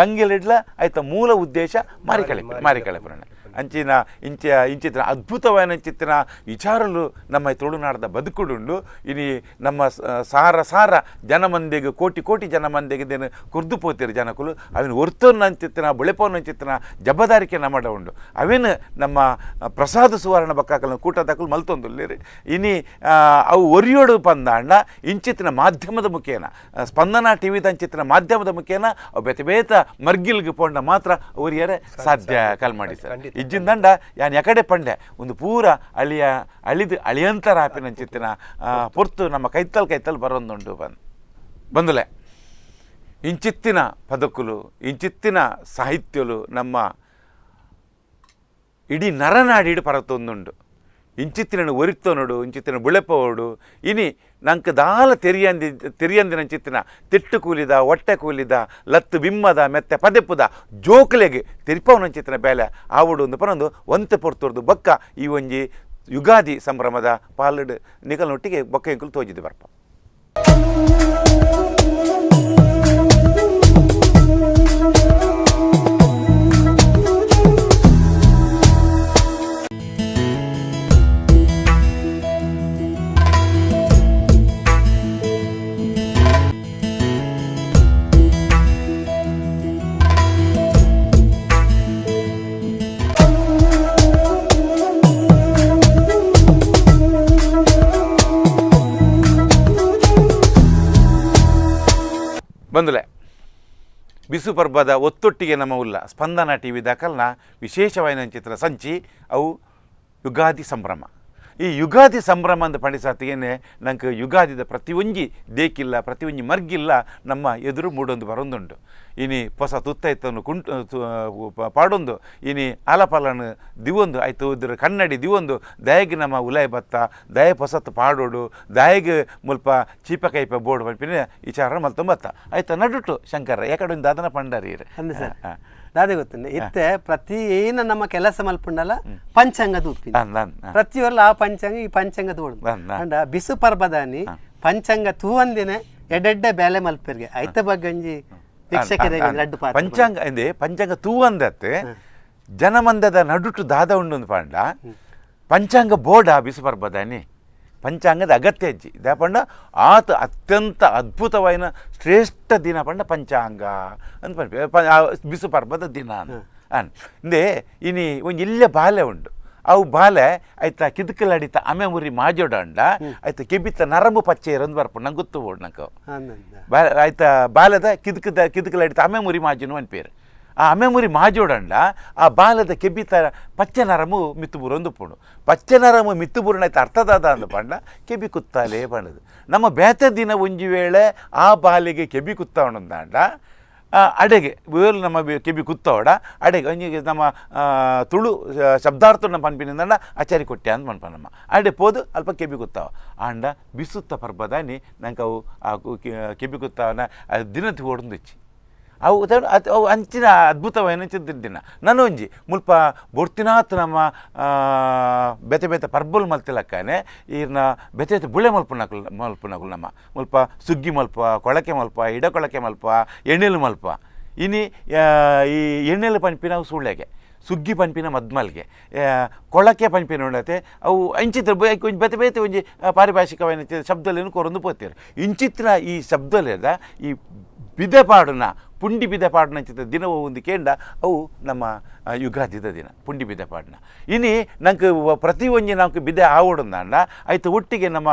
ಕಂಗಿಲಿಡ್ಲ ಆಯ್ತ ಮೂಲ ಉದ್ದೇಶ ಮಾರಿ ಕಳೆ ಮಾರಿ ಕಳೆಪರಣ ಅಂಚಿನ ಇಂಚ ಇಂಚಿತ್ತಿನ ಅದ್ಭುತವಾದ ಚಿತ್ತಿನ ವಿಚಾರಲು ನಮ್ಮ ತುಳುನಾಡದ ಬದುಕುಡುಂಡು. ಇನಿ ನಮ್ಮ ಸಾರ ಸಾರ ಜನಮಂದಿಗೆ ಕೋಟಿ ಕೋಟಿ ಜನಮಂದಿಗೆ ದೇನು ಕುರ್ದು ಪೋತಿರು ಜನಕುಲು ಅವಿನ ಒರ್ತನ ಅಂಚಿತ್ತಿನ ಬುಳೆಪೋನ ಅಂಚಿತ್ತಿನ ಜಬದಾರಿಕೆ ನಮ್ಮಡ ಉಂಡು. ಅವೇನು ನಮ್ಮ ಪ್ರಸಾದ ಸುವರ್ಣ ಬಕ್ಕಾಕಲ್ನ ಕೂಟದಕಲು ಮಲ್ತೊಂದುಲ್ಲೇರಿ. ಇನಿ ಅವು ಒರಿಯೋಡು ಪಂದಾಂಡ ಇಂಚಿತ್ತಿನ ಮಾಧ್ಯಮದ ಮುಖೇನ ಸ್ಪಂದನ ಟಿ ವಿದ ಅಂಚಿತ್ತಿನ ಮಾಧ್ಯಮದ ಮುಖೇನ ಅವು ಬೇತೆ ಬೇತ ಮರ್ಗಿಲ್ಗೆ ಪೋಂಡ ಮಾತ್ರ ಒರಿಯರೆ ಸಾಧ್ಯ ಕಲ್ ಮಾಡಿ ಸರ್. ಇಜ್ಜಿಂದಂಡ ಯಾನ್ ಯಕಡೆ ಪಂಡೆ ಒಂದು ಪೂರ ಅಳಿಯ ಅಳಿದು ಅಳಿಯಂತರ ಆಪಿನಂಚಿತ್ತಿನ ಪೊರ್ತು ನಮ್ಮ ಕೈತಲ್ ಕೈತಲ್ ಬರೋದುಂಡು ಬಂದು ಬಂದುಲೆ. ಇಂಚಿತ್ತಿನ ಪದಕುಲು ಇಂಚಿತ್ತಿನ ಸಾಹಿತ್ಯಲು ನಮ್ಮ ಇಡೀ ನರನಾಡಿಡು ಪರತೊಂದುಂಡು. ಇಂಚಿತ್ತಿನ ಒರಿತೋನೋಡು ಇಂಚಿತ್ತಿನ ಬುಳೆಪೋಡು ಇನಿ ನಂಗೆ ದಾಲ ತೆರಿಯಂದಿ ತೆರಿಯಂದಿನಂಚಿತ್ತಿನ ತಿಟ್ಟು ಕೂಲಿದ ಒಟ್ಟೆ ಕೂಲಿದ ಲತ್ತು ಬಿಮ್ಮದ ಮೆತ್ತೆ ಪದೆಪ್ಪುದ ಜೋಕುಲೆಗೆ ತೆರಿಪವನಂಚಿತ್ತಿನ ಬೇಲೆ ಆವಡು ಒಂದು ಪನೊಂದು ಒಂತೆ ಪೊರ್ತುರ್ದು ಬೊಕ್ಕ ಈ ಒಂಜಿ ಯುಗಾದಿ ಸಂಭ್ರಮದ ಪಾಲಡು ನಿಗಲ್ನೊಟ್ಟಿಗೆ ಬೊಕ್ಕ ಎಂಕುಲು ತೋಜಿದ್ದು ಬರ್ಪ. ಬಂದುಲೆ ಬಿಸು ಪರ್ಬದ ಒತ್ತೊಟ್ಟಿಗೆ ನಮ್ಮ ಉಲ್ಲ ಸ್ಪಂದನ ಟಿ ವಿ ದಾಖಲ್ನ ವಿಶೇಷವಾದ ಚಿತ್ರ ಸಂಚಿ ಅವು ಯುಗಾದಿ ಸಂಭ್ರಮ. ಈ ಯುಗಾದಿ ಸಂಭ್ರಮ ಅಂತ ಪಂಡಿಸಾತಿಗೇನೆ ನಂಗೆ ಯುಗಾದಿದ ಪ್ರತಿಯೊಂಜಿ ದೇಕಿಲ್ಲ ಪ್ರತಿಯೊಂಜಿ ಮರ್ಗಿಲ್ಲ ನಮ್ಮ ಎದುರು ಮೂಡೊಂದು ಬರೊಂದುಂಟು. ಇನಿ ಹೊಸ ತುತ್ತೈತನ್ನು ಕುಂಟು ಪಾಡೊಂದು ಇನಿ ಆಲಪಾಲನ್ನು ದಿವೊಂದು ಆಯ್ತು ಇದ್ರ ಕನ್ನಡಿ ದಿವೊಂದು ದಯಗೆ ನಮ್ಮ ಉಲಾಯ ಬತ್ತ ದಯ ಹೊಸತ್ತು ಪಾಡೋಡು ದಯಗೆ ಮುಲ್ಪ ಚೀಪ ಕೈಪ ಬೋರ್ಡ್ ಪಂಪಿನ ವಿಚಾರ ಮಲ್ತೊಂಬತ್ತ ಆಯ್ತು ನಡುಟು ಶಂಕರ ಯಾಕಡೆ ಒಂದು ದಾದನ ಪಂಡರಿ ಅಂದೆ ಸರ್ ದಾದೆ ಗೊತ್ತುಂಡೆ ಇತ್ತೆ ಪ್ರತಿ ಏನ ನಮ್ಮ ಕೆಲಸ ಮಲ್ಪುಂಡಲ ಪಂಚಾಂಗದ ಉಪ್ಪಿನ ಪ್ರತಿಯೊಲ್ಲ ಆ ಪಂಚಾಂಗ ಈ ಪಂಚಾಂಗ ತೋಡು ಅಂಡ ಬಿಸು ಪರ್ಬದಾನಿ ಪಂಚಾಂಗ ತೂವಂದಿನ ಎಡೆಡ್ಡೆ ಬೇಲೆ ಮಲ್ಪೆರ್ಗೆ ಐತ ಬಗ್ಗಂಜಿ ವೀಕ್ಷಕರಿಗೆ ರಡ್ಡು ಪಾತ್ರ ಪಂಚಾಂಗ ಎಂದೇ ಪಂಚಾಂಗ ತೂವಂದತ್ತೆ ಜನಮಂದದ ನಡುಟು ದಾದ ಉಂಡು ಪಂಡ ಪಂಚಾಂಗ ಬೋರ್ಡ್ ಆ ಬಿಸು ಪರ್ಬದಾನಿ ಪಂಚಾಂಗದ ಅಗತ್ಯ ಅಜ್ಜಿ ಪಂಡ ಆತ ಅತ್ಯಂತ ಅದ್ಭುತವಾದ ಶ್ರೇಷ್ಠ ದಿನ ಪಂಡ ಪಂಚಾಂಗ ಅಂತ ಬಿಸು ಪರ್ಬದ ದಿನ ಅನ್ ಇಂದೇ ಇನಿ ಒಂಜಿ ಇಲ್ಲೇ ಬಾಲೆ ಉಂಡು ಅವು ಬಾಲೆ ಆಯ್ತಾ ಕಿದುಕಲಡಿತ ಅಮೆ ಮುರಿ ಮಾಜೋಡ ಅಂಡ ಆಯ್ತಾ ಕೆಬಿತ್ತ ನರಂಬು ಪಚ್ಚೆ ಇರೋದು ಬರ್ಪು ನಂಗೆ ಗೊತ್ತು ಬೋಡು ನಂಗೆ ಬಾ ಆಯ್ತಾ ಬಾಲದ ಕಿದುಕದ ಕಿದುಕಲಡಿತ ಅಮೆ ಮುರಿ ಮಾಜುನು ಅನ್ಪೇರು ಆ ಅಮೆ ಮುರಿ ಮಾಜೋಡಂಡ ಆ ಬಾಲದ ಕೆಬಿತ ಪಚ್ಚೆ ನರಮು ಮಿತ್ತುಬುರೊಂದು ಪುಣು ಪಚ್ಚೆ ನರಮು ಮಿತ್ತುಬುರಣ ಆಯ್ತು ಅರ್ಥದಾದ ಅಂದ ಪಂಡ ಕೆಬಿ ಕುತ್ತಾಲೇ ಪಂಡದು ನಮ್ಮ ಬೇತೆ ದಿನ ಒಂಜಿ ವೇಳೆ ಆ ಬಾಲಿಗೆ ಕೆಬಿ ಕುತ್ತವಣಂದಾಂಡ ಅಡೆಗೆ ವೇಲು ನಮ್ಮ ಕೆಬಿ ಕುತ್ತವಡ ಅಡೆಗೆ ಒಂಜಿಗೆ ನಮ್ಮ ತುಳು ಶಬ್ದಾರ್ಥ ನಮ್ಮ ಪನ್ಪಿನಿಂದ ಆಚಾರಿ ಕೊಟ್ಟೆ ಅಂತ ಮನ್ಪ ನಮ್ಮ ಅಡೆ ಪೋದು ಅಲ್ಪ ಕೆಬಿ ಕುತ್ತಾವ ಆಂಡ ಬಿಸುತ್ತ ಪರ್ಬದಾನಿ ನಂಗೆ ಅವು ಆ ಕೆಬಿ ಕುತ್ತಾವನ ದಿನದ ಓಡೊಂದಿಚ್ಚಿ ಅವು ಅವು ಅಂಚಿನ ಅದ್ಭುತವಾದ ದಿನ ನನೊಂಜಿ ಮುಲ್ಪ ಬೊಡ್ತಿನಾತ್ ನಮ್ಮ ಬೇತೆ ಬೇತೆ ಪರ್ಬಲ್ ಮಲ್ತಿಲಕ್ಕನೆ ಈರ್ನ ಬೇತೆ ಬೇತೆ ಬುಳೆ ಮಲ್ಪುನಕುಲು ಮಲ್ಪುನಕುಲು ನಮ್ಮ ಮುಲ್ಪ ಸುಗ್ಗಿ ಮಲ್ಪ ಕೊಳಕೆ ಮಲ್ಪ ಇಡಕೊಳಕೆ ಮಲ್ಪ ಎಣ್ಣೆಲು ಮಲ್ಪ ಇನಿ ಈ ಎಣ್ಣೆಲು ಪನ್ಪಿನ ಅವು ಸುಳ್ಳೆಗೆ ಸುಗ್ಗಿ ಪನ್ಪಿನ ಮದ್ಮಲ್ಗೆ ಕೊಳಕೆ ಪನ್ಪಿನ ಉಂಡತೆ ಅವು ಇಂಚಿತ್ರ ಒಂಜಿ ಬೇತೆ ಬೇತೆ ಒಂಜಿ ಪಾರಿಭಾಷಿಕವಾದ ಶಬ್ದಲೇನು ಕೊರೊಂದು ಪೋತೀರು ಇಂಚಿತ್ರ ಈ ಶಬ್ದಲೇದ ಈ ಬಿದೆ ಪಾಡುನ ಪುಂಡಿ ಬಿದೆ ಪಾಡುನ ಅಂಚಿತ ದಿನವು ಒಂದು ಕೇಂಡ ಅವು ನಮ್ಮ ಯುಗಾದಿದ ದಿನ ಪುಂಡಿ ಬಿದೆ ಪಾಡುನ ಇನಿ ನಂಗೆ ಪ್ರತಿ ಒಂಜಿ ನಂಗೆ ಬಿದೆ ಆವಡುಂದಾಂಡ ಆಯ್ತು ಒಟ್ಟಿಗೆ ನಮ್ಮ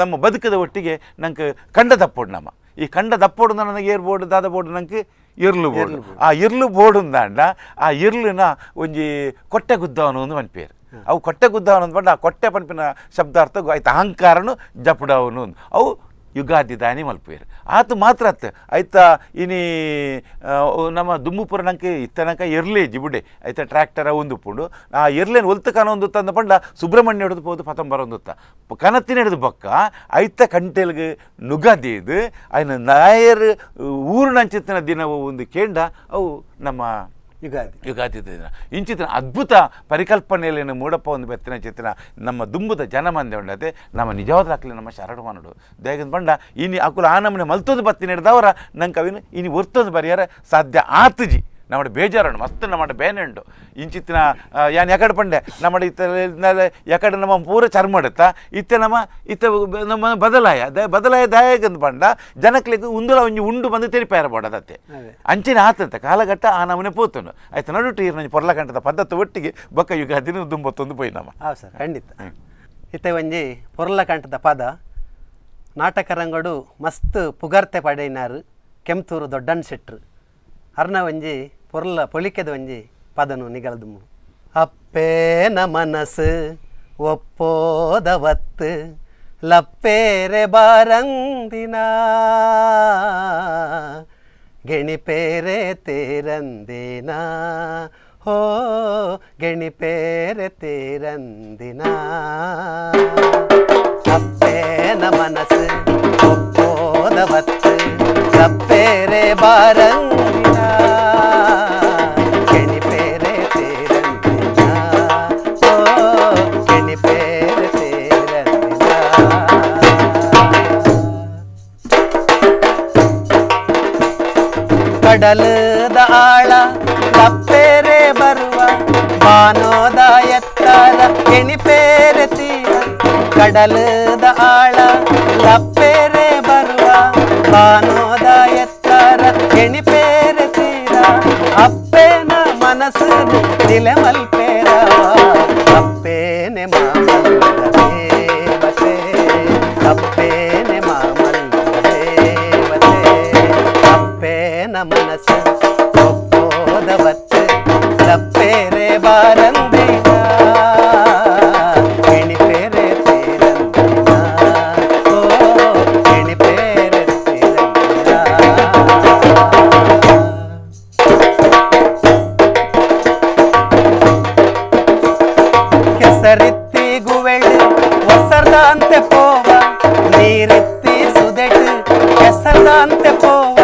ನಮ್ಮ ಬದುಕದ ಒಟ್ಟಿಗೆ ನಂಗೆ ಕಂಡ ದಪ್ಪೋಡು ನಮ್ಮ ಈ ಕಂಡ ದಪ್ಪೋಡು ನನಗೆ ಏರ್ ಬೋರ್ಡ್ ದಾದ ಬೋರ್ಡ್ ನಂಗೆ ಇರ್ಲು ಬೋರ್ಡ್ ಆ ಇರ್ಲು ಬೋರ್ಡ್ ಅಂದಾಂಡ ಆ ಇರ್ಲುನ ಒಂಜಿ ಕೊಟ್ಟೆ ಗುದ್ದವನು ಒಂದು ಮನ್ಪೇರು ಅವು ಕೊಟ್ಟೆ ಗುದ್ದವನು ಅಂದ್ಬಂಡು ಆ ಕೊಟ್ಟೆ ಪನ್ಪಿನ ಶಬ್ದಾರ್ಥ ಆಯ್ತು ಅಹಂಕಾರನು ಜಪುಡವನು ಅವು ಯುಗಾದಿ ದಾನಿ ಮಲ್ಪೇರು ಆತು ಮಾತ್ರ ಅತ್ತ ಆಯ್ತಾ ಇನಿ ನಮ್ಮ ದುಮ್ಮುಪುರ ನಂಗೆ ಇತ್ತನಕ ಎರ್ಲಿ ಜಿಬುಡೆ ಆಯ್ತಾ ಟ್ರ್ಯಾಕ್ಟರ್ ಒಂದು ಪುಂಡು ಆ ಎರ್ಲೇನು ಒಲ್ತ ಕನ ಒಂದು ತಂದ ಪಂಡ ಸುಬ್ರಹ್ಮಣ್ಯ ಹಿಡಿದು ಪೋದು ಪತಂಬರ ಒಂದು ಕನತ್ತಿನ ಹಿಡಿದು ಬೊಕ್ಕ ಐತ ಕಂಟೆಲ್ಗೆ ನುಗಾದಿ ಇದು ಆಯ್ನ ನಾಯರ್ ಊರಿನಂಚಿತ್ತಿನ ದಿನವು ಒಂದು ಕೇಂಡ ಅವು ನಮ್ಮ ಯುಗಾದಿ ಯುಗಾದಿ ದಿನ ಇಂಚಿತ್ತಿನ ಅದ್ಭುತ ಪರಿಕಲ್ಪನೆಯಲ್ಲಿ ಮೂಡಪ್ಪ ಒಂದು ಬೆತ್ತಿನ ಚಿತ್ತಿನ ನಮ್ಮ ದುಂಬುದ ಜನಮಂದೆ ಉಂಡತೆ ನಮ್ಮ ನಿಜವಾದ ಹಾಕಲಿ ನಮ್ಮ ಶರಡು ಮನಡು ದೇಗಂದ ಬಂಡ ಇನಿ ಅಕುಲ ಆ ನಮ್ಮನೆ ಮಲ್ತೊಂದು ಬತ್ತಿ ಹಿಡ್ದವರ ನಂಗೆ ಅವಿನ ಇನಿ ಒರ್ತೊಂದು ಬರಿಯಾರ ಸಾಧ್ಯ ಆತುಜಿ ನಮ್ಮ ಬೇಜಾರುಂಡು ಮಸ್ತ್ ನಮ್ಮ ಬೇನೆ ಉಂಡು ಇಂಚಿತ್ತಿನ ಯಾನ್ ಎಕಡೆ ಪಂಡೆ ನಮ್ಮ ಇತ್ತ ಎಕಡೆ ನಮ್ಮ ಪೂರ ಚರ್ಮ ಇಡುತ್ತಾ ಇತ್ತೆ ನಮ್ಮ ಇತ್ತ ನಮ್ಮ ಬದಲಾಯ ಬದಲಾಯ ದಾಯಕಂದ್ ಪಂಡ ಜನಕ್ಲೆಗ್ ಉಂದುಲ ಒಂಜಿ ಉಂಡು ಬಂದು ತೆರಿಪಾರ ಬೋಡದತ್ತೆ ಅಂಚಿನ ಆತಂತ ಕಾಲಘಟ್ಟ ಆ ನಮನೆ ಪೋತನು ಆಯ್ತು ನಡುಟು ಈರ್ನ ಪೊರ್ಲಕಂಠದ ಪದ್ಧತಿ ಒಟ್ಟಿಗೆ ಬೊಕ್ಕ ಯುಗಾದಿನ ದುಂಬತ್ತೊಂದು ಪೋಯಿ ನಮ್ಮ. ಹೌದು ಸರ್ ಖಂಡಿತ. ಇತ್ತೆ ಒಂಜಿ ಪೊರ್ಲಕಂಠದ ಪದ ನಾಟಕ ರಂಗಡು ಮಸ್ತ್ ಪುಗರ್ತೆ ಪಡೆಯಿನಾರು ಕೆಂತೂರು ದೊಡ್ಡಣ್ಣ ಶೆಟ್ರು ಅರ್ನ ಒಂಜಿ ಪೊರ್ಲ ಪೊಲಿಕೆದ ಒಂಜಿ ಪದನು ನಿಗಲದು ಅಪ್ಪೇನ ಮನಸ್ಸು ಒಪ್ಪೋದವತ್ತು ಲಪ್ಪೇರೆ ಬಾರಂದಿನ ಗೆಣಿಪೇರೆ ತೇರಂದಿನ ಹೋ ಗೆಣಿಪೇರೆ ತೇರಂದಿನ. ತೀರಂದಿನ ಅಪ್ಪೇನ ಮನಸ್ಸು ಒಪ್ಪೋದವತ್ತು ತಪ್ಪೇರೆ ಬಾರಂದಿನ ಕೆಣಿಪೇರೆ ತೇರಂದಿನ ಓ ಕೆಣಿಪೇರೆ ತೇರಂದಿನ ಕಡಲದ ಆಳ ತಪ್ಪೇರೆ ಬರುವ ಬಾನೋದ ಎತ್ತರ ಕೆಣಿಪೇರೆ ತೀರ ಕಡಲದ ಆಳ ತಪ್ಪೇರೆ ಬರುವ ಬಾನೋದ ಎತ್ತರ ಕೆಣಿಪೇರೆ ತೀರ ಅಪ್ಪೇನ ಮನಸ್ಸು ನಿಲೆ ಮಲ್ಪೇರವ ಅಪ್ಪೇನೆ ಮಾಮಲ್ಲ ದೇವತೆ ಅಪ್ಪೇನೆ ಮಾಮಲ್ಲ ದೇವತೆ ಅಪ್ಪೇನ ಮನಸ್ಸು ಒಪ್ಪೋದವತ್ತು ತಪ್ಪೇರೆ ಬಾರಂದಿನ ಎಣಿಪೇರೆ ತೇರಂದಿನ ಓ ಎಣಿಪೇರೆ ತೇರಂದಿನ. ಕೆಸರಿತ್ತಿ ಗುವೆಳು ಒಸರ್ದಾಂತೆ ಪೋವ ನೀರಿತ್ತಿ ಸುದೆಟು ಕೆಸರ್ದಾಂತೆ ಪೋವ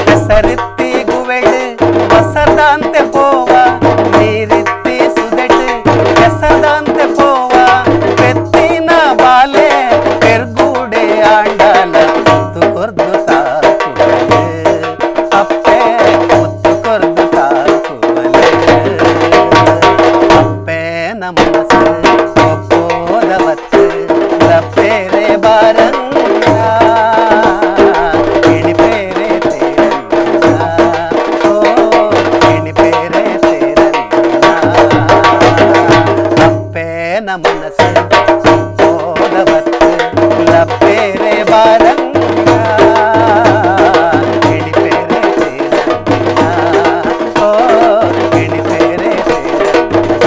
ಕೆಸರಿತ್ತಿ ಗುವೆಳು ಒಸರ್ದಾಂತೆ ಪೋವ ನೀರಿತ್ತಿ ಸುದೆಟು ಕೆಸರ್ದಾಂತೆ ಪೋವ ಪೆತ್ತಿನ ಬಾಲೆ ಪೆರ್ಗೂಡೆ ಆಂಡಲ ಮುತ್ತು ಕೊರ್ದು ಸಾಕುವಲೆ ಅಪ್ಪೆ ಮುತ್ತು ಕೊರ್ದು ಸಾಕುವಲೆ ಅಪ್ಪೇನ ಮನಸ್ಸು ಒಪ್ಪೋದವತ್ತು ತಪ್ಪೇರೆ ಬಾರಂಗ ಎಣಿಪೇರೆ ತೇರಂಗ ಓ ಎಣಿಪೇರೆ ತೇರಂಗ ಅಪ್ಪೇನ ಮನಸ್ಸು ಒಪ್ಪೋದವತ್ತು ಲಪ್ಪೇರೆ ಬಾರಂಗ ಎಣಿಪೇರೆ ತೇರಂಗ ಓ ಎಣಿಪೇರೆ ತೇರಂಗ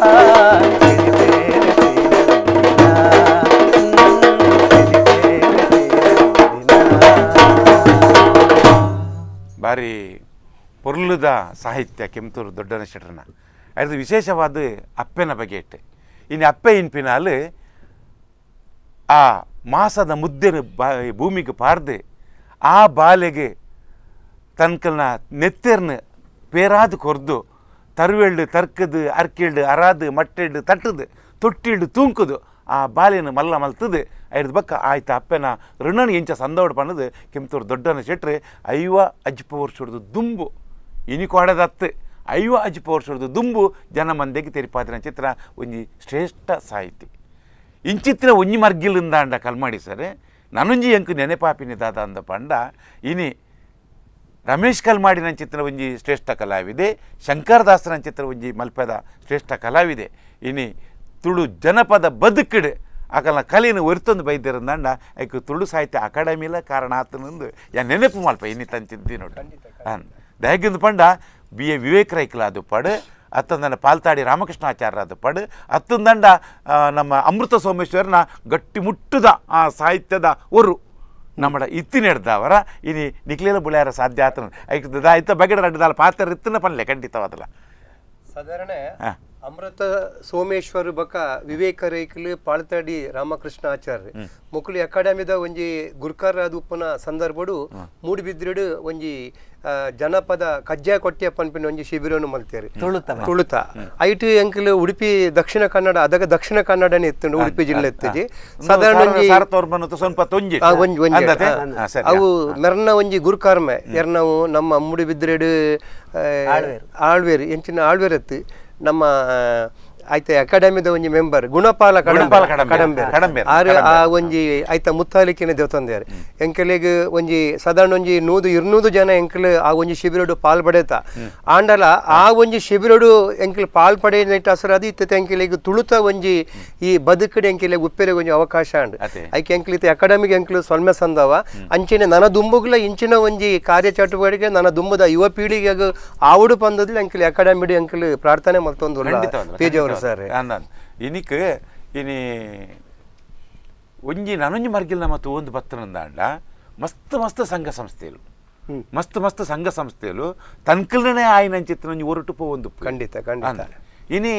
ಆ ಎಣಿಪೇರೆ ತೇರಂಗ ಎಣಿಪೇರೆ ತೇರಂಗ. ಬಾರಿ ಪೊರ್ಲುದ ಸಾಹಿತ್ಯ ಕೆಂತೂರು ದೊಡ್ಡನ ಶೆಟ್ರನ ಅದು ವಿಶೇಷವಾದ ಅಪ್ಪೆನ ಬಗ್ಗೆ ಇಟ್ಟೆ. ಇನ್ನು ಅಪ್ಪೆ ಇನ್ಪಿನಾಲು ಆ ಮಾಸದ ಮುದ್ದೆನ ಭೂಮಿಗೆ ಪಾರ್ದು ಆ ಬಾಲೆಗೆ ತನ್ಕಲ್ನ ನೆತ್ತೆರ್ನ ಪೇರಾದು ಕೊರ್ದು ತರುವೆಳ್ಳು ತರ್ಕದು ಅರ್ಕಿಳ್ಳು ಅರಾದು ಮಟ್ಟೆಳ್ಳು ತಟ್ಟದು ತೊಟ್ಟಿಳ್ಳು ತೂಂಕುದು ಆ ಬಾಲೆನ ಮಲ್ಲ ಮಲ್ತದು ಐದು ಬಕ್ಕ ಆಯ್ತು ಅಪ್ಪೆನ ಋಣನ ಎಂಚ ಸಂದೋಡ್ ಪಣ್ಣದು ಕೆಂತೂರು ದೊಡ್ಡನ ಶೆಟ್ರೆ ಐವ ಅಜ್ಪ ವರ್ಷದ ದುಂಬು ಇನಿಕೊಡದತ್ತು ಐವ ಅಜ್ಪ ವರ್ಷದ ದುಂಬು ಜನ ಮಂದೆಗೆ ತೆರಿಪಾದಿನ ಚಿತ್ರ ಒಂಜಿ ಶ್ರೇಷ್ಠ ಸಾಹಿತಿ. ಇಂಚಿತ್ತಿನ ಒಂಜಿ ಮರ್ಗಿಲಿಂದಾಂಡ ಕಲ್ಮಾಡಿ ಸರ್ ನಾನೊಂಜಿ ಎಂಕು ನೆನೆಪಾಪಿನಿ ದಾದ ಅಂದ ಪಂಡ ಇನಿ ರಮೇಶ್ ಕಲ್ಮಾಡಿನ ಚಿತ್ರ ಒಂಜಿ ಶ್ರೇಷ್ಠ ಕಲಾವಿದೆ, ಶಂಕರದಾಸನ ಚಿತ್ರ ಒಂಜಿ ಮಲ್ಪದ ಶ್ರೇಷ್ಠ ಕಲಾವಿದೆ. ಇನಿ ತುಳು ಜನಪದ ಬದುಕಿಡು ಆಕಲ್ನ ಕಲೆಯನ್ನು ಒರಿತೊಂದು ಬೈದಿರಂದಾಂಡ ಐಕ್ ತುಳು ಸಾಹಿತ್ಯ ಅಕಾಡೆಮಿಲ ಕಾರಣ ಆತನಂದು ಯಾ ನೆನಪು ಮಲ್ಪ ಇನಿ ತಂಚಿದ್ದಿ ನೋಡಿ. ಹಾಂ ದಯಗಿಂದು ಪಂಡ ಬಿ ಎ ವಿವೇಕ್ ರೈಕ್ಲಾದು ಪಡು ಅತ್ತಂದಂಡ ಪಾಲ್ತಾಡಿ ರಾಮಕೃಷ್ಣಾಚಾರ್ಯರಾದ ಪಡು ಅತ್ತಂದಂಡ ನಮ್ಮ ಅಮೃತ ಸೋಮೇಶ್ವರನ ಗಟ್ಟಿ ಮುಟ್ಟುದ ಆ ಸಾಹಿತ್ಯದ ಒರು ನಮ್ಮಡ ಇತ್ತಿನೆಡ್ದವರ ಇನಿ ನಿಕ್ಲೇಲ ಬುಳ್ಯಾರ ಸಾಧ್ಯ ಆತನ ಐಕ್ ಆಯ್ತ ಬಗೆಡ ರಡ್ಡದಾಲ ಪಾತ್ರ ಇತ್ತನ ಪನ್ಲೆ ಖಂಡಿತವಾದಲ್ಲ. ಸಾಧಾರಣ ಅಮೃತ ಸೋಮೇಶ್ವರ ಬಕ ವಿವೇಕ ರೈಕ್ಲು ಪಾಳ್ತಾಡಿ ರಾಮಕೃಷ್ಣ ಆಚಾರ್ಯ ಮುಕುಲಿ ಅಕಾಡೆಮಿದ ಒಂಜಿ ಗುರ್ಕಾರ ಉಪ್ಪನ ಸಂದರ್ಭಡು ಮೂಡಿಬಿದ್ರಿಡು ಒಂಜಿ ಜನಪದ ಕಜ್ಜಾಯ ಕೊಟ್ಟಿಯ ಪನ್ಪಿನ ಒಂಜಿ ಶಿಬಿರವನ್ನು ಮಲ್ತೇರು ತುಳುತ ಐಟು ಎಂಕಲ್ ಉಡುಪಿ ದಕ್ಷಿಣ ಕನ್ನಡ ಅದಾಗ ದಕ್ಷಿಣ ಕನ್ನಡನೇ ಇತ್ತು ಉಡುಪಿ ಜಿಲ್ಲೆ ಇತ್ತಿಜಿ ಸಾಧಾರಣ ಒಂಜಿ ಅವು ಮೆರ್ನ ಒಂಜಿ ಗುರುಕಾರ್ಮೆ ಎರ್ನವು ನಮ್ಮ ಮೂಡಿಬಿದ್ರಿಡು ಆಳ್ವೇರು ಎಂಚಿನ ಆಳ್ವೇರತ್ತು ನಮ್ಮ ಆಯ್ತ ಅಕಾಡೆಮಿದ ಒಂಜಿ ಮೆಂಬರ್ ಗುಣಪಾಲ ಕಡಂಬೆ ಆರು ಆ ಒಂಜಿ ಆಯ್ತ ಮುತ್ತಾಲಿಕಿನ ದೇವತಂದೆಯಾರು ಎಂಕಲಿಗ್ ಒಂಜಿ ಸಾಧಾರಣ ಒಂಜಿ 100-200 ಜನ ಎಂಕಲ್ ಆ ಒಂಜಿ ಶಿಬಿರಡು ಪಾಲ್ ಪಡೆತ ಆಂಡಲ ಆ ಒಂಜಿ ಶಿಬಿರಡು ಎಂಕಲ್ ಪಾಲ್ ಪಡೆಯನೆಟ್ ಅಸರ ಅದು ಇತ್ತ ಎಂಕಲಿಗ್ ತುಳುತ ಒಂಜಿ ಈ ಬದುಕಡೆ ಎಂಕಲಿಗ್ ಉಪ್ಪೆರೆ ಒಂಜಿ ಅವಕಾಶ ಅಂಡ್ ಐಕೆ ಎಂಕಲ್ ಇತ್ತ ಅಕಾಡೆಮಿಗೆ ಎಂಕಲ್ ಸೊಲ್ಮೆ ಸಂದವ ಅಂಚಿನ ನನ್ನ ದುಂಬುಗ್ಲ ಇಂಚಿನ ಒಂಜಿ ಕಾರ್ಯ ಚಟುವಟಿಕೆ ನನ್ನ ದುಂಬುದ ಯುವ ಪೀಳಿಗೆಗೆ ಆವುಡು ಪಂದದ್ಲ ಎಂಕಲ್ ಅಕಾಡೆಮಿಡ್ ಎಂಕಲ್ ಪ್ರಾರ್ಥನೆ ಮಲ್ತೊಂದು ತೇಜ್ ಅವರು ಸರ್. ಇನಿಕ್ ಇನಿ ಒಂಜಿ ನನೊಂಜಿ ಮರ್ಗಿಲ್ ನಮ್ಮ ತೂವೊಂದು ಬತ್ತನಂದಾಂಡ ಮಸ್ತ್ ಮಸ್ತ್ ಸಂಘ ಸಂಸ್ಥೆಲು ಮಸ್ತ್ ಮಸ್ತ್ ಸಂಘ ಸಂಸ್ಥೆಲು ತನ್ಕಲ್ನೇ ಆಯಿನಂಚಿತ್ತಿನ ಒಂಜಿ ಒರಟು ಪೋವೊಂದು. ಖಂಡಿತ ಖಂಡಿತ. ಇನಿ